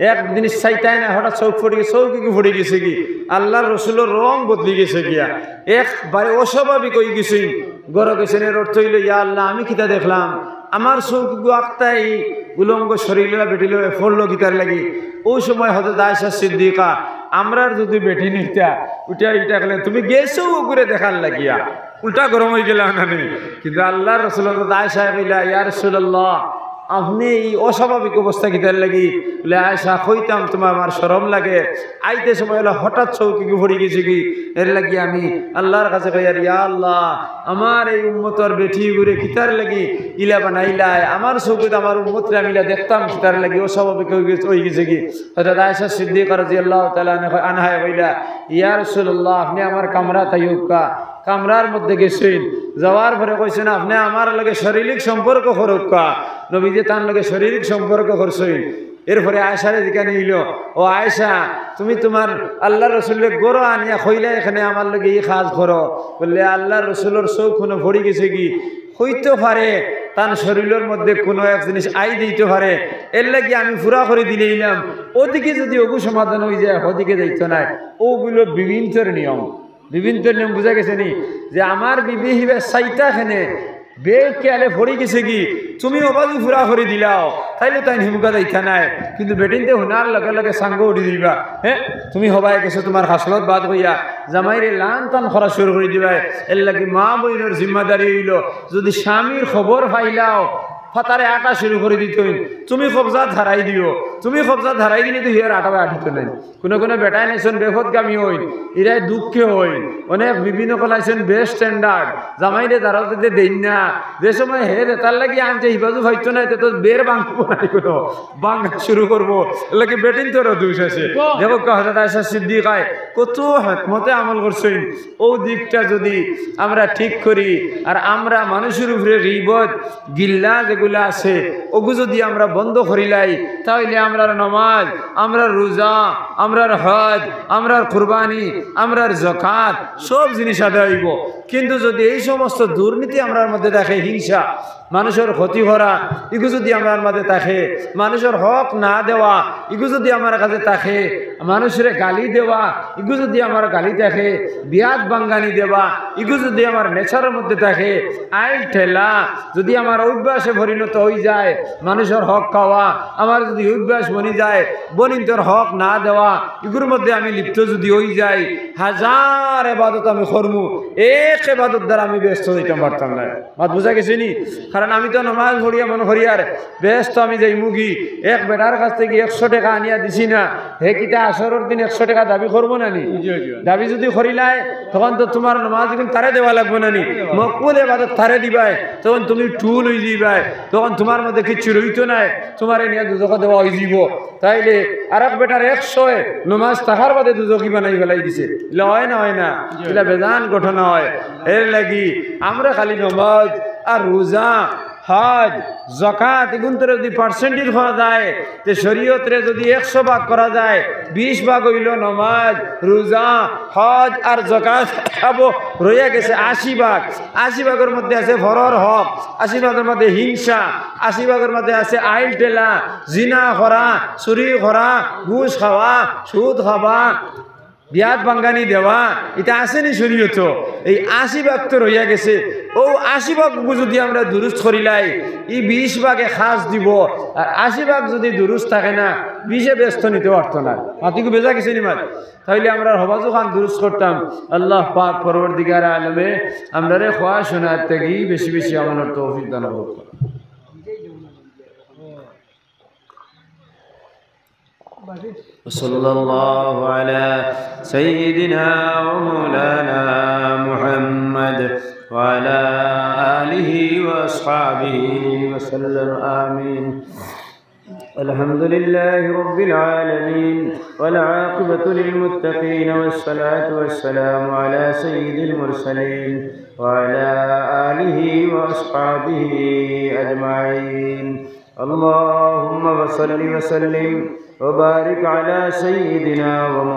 এক জিনিস চাইতায় না, হঠাৎ চউখ পড়ি গেছে, চউখ অগু পড়ি গেছে কি? আল্লার রাসূলর রং বদলি গেছে গিয়া। একবারে অস্বাভাবিক অইগেছে। ঘরো গেছইন, এর অর্থ অইলো, "ইয়া আল্লাহ, আমি কিতা দেখলাম? আমার চউখ অগু আখতাই উলঙ্গ শরীলআলা বেটির উপরে পড়লো কিতার লাগি?" অউ সময় হযরত আয়েশা সিদ্দিকা, আমরার যুদি বেটি নিতা, উঠিয়া ইটা কইলে, "তুমি গেছো অগুরে দেখার লাগিয়া।" উল্টা গরম অইগেলা না নি? কিন্তু আল্লার রাসূল হযরত আয়েশায় কইলা, "ইয়া রাসূলুল্লাহ, আপনে ই অস্বাভাবিক অবস্থা কিতার লাগি?" বলে, "আয়েশা, কইতাম তুমার আমার শরম লাগে, আইতে সময় অইলো হঠাৎ চউখ অগু পড়ি গেছে কি, এর লাগি আমি আল্লার কাছে কইয়ার, ইয়া আল্লাহ, আমার এই উম্মতর বেটি অগুরে কিতার লাগি ইলা বানাইলায়, আমার চউখে তো আমার উম্মতরে আমি ইলা দেখতাম কিতার লাগি, অস্বাভাবিক অইগেছে, অইগেছে কি।" হযরত আয়েশা সিদ্দিকা রাদিয়াল্লাহু তাআলা আনহা, আনহায় কইলা, "ইয়া রাসূলুল্লাহ, আপনে আমার কামরাত আইউক্কা।" কামরার মধ্যে গেছইন, যাওয়ার পরে কইছইন, "আপনে আমার লগে শারীরিক সম্পর্ক করউক্কা।" নবীজি তান লগে শারীরিক সম্পর্ক করছইন। এরপরে আয়েশারে জিকানি অইলো, "ও আয়েশা, তুমি তুমার আল্লার রাসূলরে ঘরো আনিয়া কইলা, এখানে আমার লগে ই কাজ করো।" বলে, "আল্লার রাসূলর চউখ কুনো পড়ি গেছে কি?" অইতো পারে, তান শরীলর মধ্যে কুনো এক জিনিস আই দিতো পারে, এর লাগি আমি পুরা করি দিলাইলাম। অদিকে যুদি অগু সমাধান অইযায়, অদিকে যাইতো নায়। অগুলো বিবিন্তর নিয়ম। বিবিন্তর নিয়ম বুঝা গেছে নি? যে আমার বিবি হিবা চাইতা কেনে, বেখেয়ালে পড়ি গেছে কি, তুমি অবায়দি পুরা করি দিলাও, তাইলে তাইন হিমুকা যাইতা নায়। কিন্তু বেটিন্তে হুনার লগে লগে সাঙ্গ উঠি দিবা, হে, তুমি হবায় গেছো তুমার খাসলত বাদ অইয়া, জামাইরে লান তান করা শুরু করি দিবায়। এর লাগি মা বইনর জিম্মাদারি অইলো, যুদি স্বামীর খবর পাইলাও, ফাতারে আটা শুরু করি দিতইন, "তুমি কবজা ধরাই দিও, তুমি কবজা ধরাই দিলে তো হিয়ার আটা আটিত নাই।" কুনু কুনু বেটাইন আছইন বেপথগামী অইন, ইরায় দুঃখে অইন, অনেক বিবিন অকল আছইন বেশ standard, জামাইরে দারোয়াতে দেইন না, যে সময় হে যেতার লাগি আনছে হিবাজু পাইতো না, এতে তো বের ভাঙবো না, কুনু ভাঙা শুরু করবো, এর লাগি বেটিন তোরও দোষ আছে। দেখো, হযরত আয়েশা সিদ্দিকায় কত হিকমতে আমল করছইন। অউ দিকটা যুদি আমরা ঠিক করি, আর আমরা মানুষর উপরে গীবত, গিল্লা যেগুলা আছে, অগু যুদি আমরা বন্ধ করিলাই, তাইলে আমরার নমাজ, আমরার রোজা, আমরার হজ, আমরার কুরবানি, আমরার যাকাত, সব জিনিস আদায় অইবো। কিন্তু যুদি এই সমস্ত দুর্নীতি আমরার মধ্যে থাকে, হিংসা, মানুষর ক্ষতি করা, ইগু যুদি আমরার মাঝে থাকে, মানুষর হক না দেওয়া, ইগু যুদি আমার কাছে থাকে, মানুষরে গালি দেওয়া, ইগু যুদি আমার গালি থাকে, বিয়াত ভাঙ্গানি দেওয়া, ইগু যুদি আমার nature-র মধ্যে থাকে, আইল ঠেলা যুদি আমার অভ্যাসে পরিণত অইযায়, মানুষর হক খাওয়া আমার যুদি অভ্যাস বনি যায়, বনিন্তর হক না দেওয়া, ইগুর মধ্যে আমি লিপ্ত যুদি অইযাই, হাজার এবাদত আমি করমু, এক এবাদত দ্বারা আমি বেহেস্ত যাইতাম পারতাম না। মাত বুঝা গেছে নি? কারণ আমি তো নমাজ পড়িয়া মনো করিয়ার বেহেস্ত আমি যাইমুগি, এক বেটার কাছ থাকি একশো টেকা আনিয়া দিছি না, হে কিতা হাশরর দিন একশো টেকা দাবি করবো না নি? জি, জি। দাবি যুদি করিলায়, তখন তো তুমার নমাজ ইগুন তারে দেওয়া লাগবো না নি? মকবুল এবাদত তারে দিবায়, তখন তুমি টুল অইযিবায়, তখন তুমার মধ্যে কিচ্ছু রইতো নায়, তুমারে নিয়া দুজখো দেওয়া অইযিবো। তাইলে আরক বেটার একশোয় নমাজ থাকার বাদে দুজখি বানাই ফালাই দিছে। ইলা অয় না, অয় না? ইলা বেজান ঘটনা অয়। এর লাগি আমরা খালি নমাজ আর রোজা, হজ, যাকাত, ইগুনতরে যুদি percentage করা যায়, তে শরীয়তরে যুদি একশো ভাগ করা যায়, বিশ ভাগ অইলো নমাজ, রোজা, হজ আর যাকাত, আবো রইয়া গেছে আশি ভাগ। আশি ভাগর মধ্যে আছে পরর হক, আশি ভাগর মধ্যে হিংসা, আশি ভাগর মধ্যে আছে আইল ঠেলা, জিনা করা, চুরি করা, ঘুষ খাওয়া, সুদ খাওয়া, বিয়াত ভাঙ্গানি দেওয়া, ইতা আছে নি শরীয়তো? এই আশি ভাগ তো রইয়া গেছে। অউ আশি ভাগ যুদি আমরা দুরুস্ত করিলাই, ই বিশ ভাগে কাজ দিবো। আর আশি ভাগ যুদি দুরুস্ত থাকে না, বিশে বেহেস্ত নিতে পারতো না। মাতিগু বেজা গেছে নি মাত? তাইলে আমরা হবাজু খান দুরুস্ত করতাম। আল্লাহ পাক পরওয়ারদিগার আলমে আমরারে কওয়া শুনার থাকি বেশি বেশি আমলর তৌফিক দান করুক। وصلى الله على سيدنا ومولانا محمد وعلى آله وأصحابه وسلم. آمين. الحمد لله رب العالمين، والعاقبة للمتقين، والصلاة والسلام على سيد المرسلين وعلى آله وأصحابه أجمعين. اللهم صل وسلم وبارك على سيدنا ومولانا